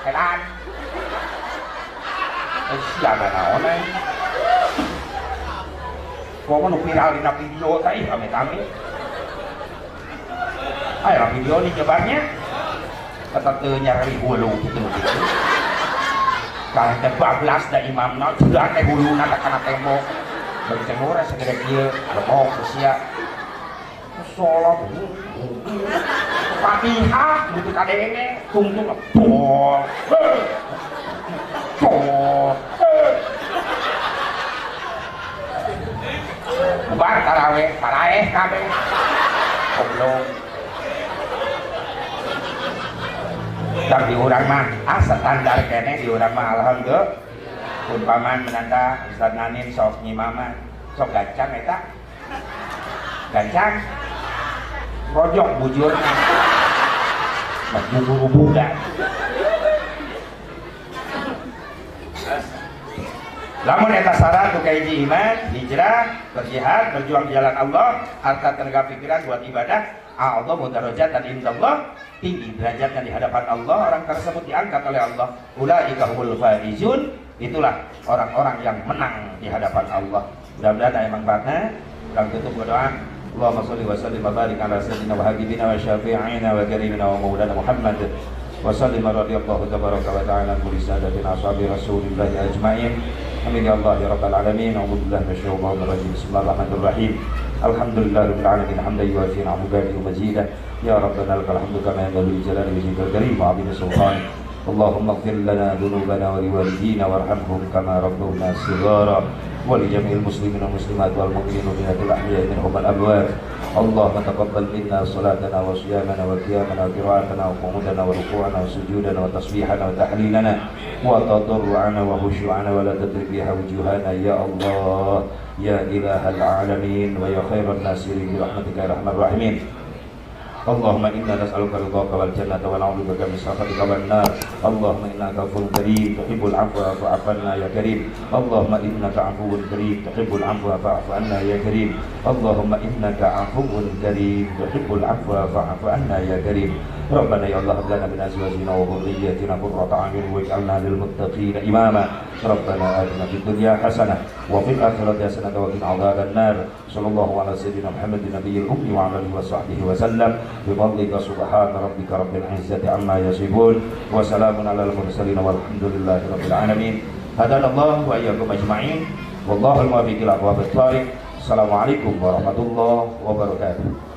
Edan. Siapa naon eh? Kok nu viral dina video teh amit-amit. Ayo video ini nyebarnya kata teu nyari hulu gitu gitu. Kalah teh bablas da imamna sudah teh huluna kana tembok. Bagi tembok segede kieu lemok sia. Sholat Fatihah butuh kadenge tungtung bol bol bubar taraweh paraeh kabeh goblok. Tapi urang mah ah standar keneh di urang mah alhamdulillah. Pun paman menanda Ustaz Nanin sok nyimaman sok gancang eta gancang rojok bujurna bubur-buburan. Lamun eta syarat nu kahiji iman, hijrah, berjihad, berjuang di jalan Allah, harta tenaga pikiran buat ibadah, a'dhamu darajatan indallah, tinggi derajatnya di hadapan Allah, orang tersebut diangkat oleh Allah. Ulaika humul faizun, itulah orang-orang yang menang di hadapan Allah. Mudah-mudahan ada manfaatnya. Urang tutup berdoa. Allahumma sholli wa sallim wa barik ala sayyidina wa habibina wa syafi'ina wa karimina wa maulana Muhammad wa sallim radhiyallahu tabaraka wa ta'ala an kulli sadatina ashabi rasulillahi ajma'in. Amin ya Allah ya rabbal alamin. A'udzu billahi minasyaitonir rajim. Bismillahirrahmanirrahim. Alhamdulillahirabbil alamin hamdan yuwafi ni'amahu wa mazidah. Ya rabbana lakal hamdu kama yanbaghi li jalali wajhikal karim wa 'azimi sultanik. Allahumma ighfir lana dzunubana wa liwalidina warhamhum kama rabbawna shighara wa li jami'il muslimina wal muslimat wal mu'minina wal mu'minat al ahya'i minhum wal amwat. Allahumma taqabbal minna salatana wa siyamana wa qiyamana wa qira'atana wa qu'udana wa ruku'ana wa sujudana wa tasbihana wa tahlilana wa tadarru'ana wa khusyu'ana wa la tadrib biha wujuhana ya Allah ya ilahal alamin wa ya khairan nasirin bi rahmatika ya arhamar rahimin. Allahumma inna nas'aluka ridhaka wal jannata wa na'udzubika min sakhatika wan nar. Allahumma innaka afuwwun karim tuhibbul afwa fa'fu 'anna ya karim. Allahumma innaka afuwwun karim tuhibbul afwa fa'fu 'anna ya karim. Allahumma innaka afuwwun karim tuhibbul afwa fa'fu 'anna ya karim. Rabbana ya Allah hab lana min azwajina wa dhurriyyatina qurrata a'yun waj'alna lil muttaqina imama. Rabbana atina fid dunya hasanah wa fil akhirati hasanah wa qina adzaban nar. Sallallahu ala sayyidina Muhammadin nabiyil ummi wa ala alihi wa sahbihi wa sallam. Bifadlika subhana rabbika rabbil izzati amma yasifun wa salamun alal mursalin walhamdulillahi rabbil alamin. Hadanallahu wa iyyakum ajma'in. Wallahul muwaffiq ila aqwamit thariq. Assalamualaikum warahmatullahi wabarakatuh.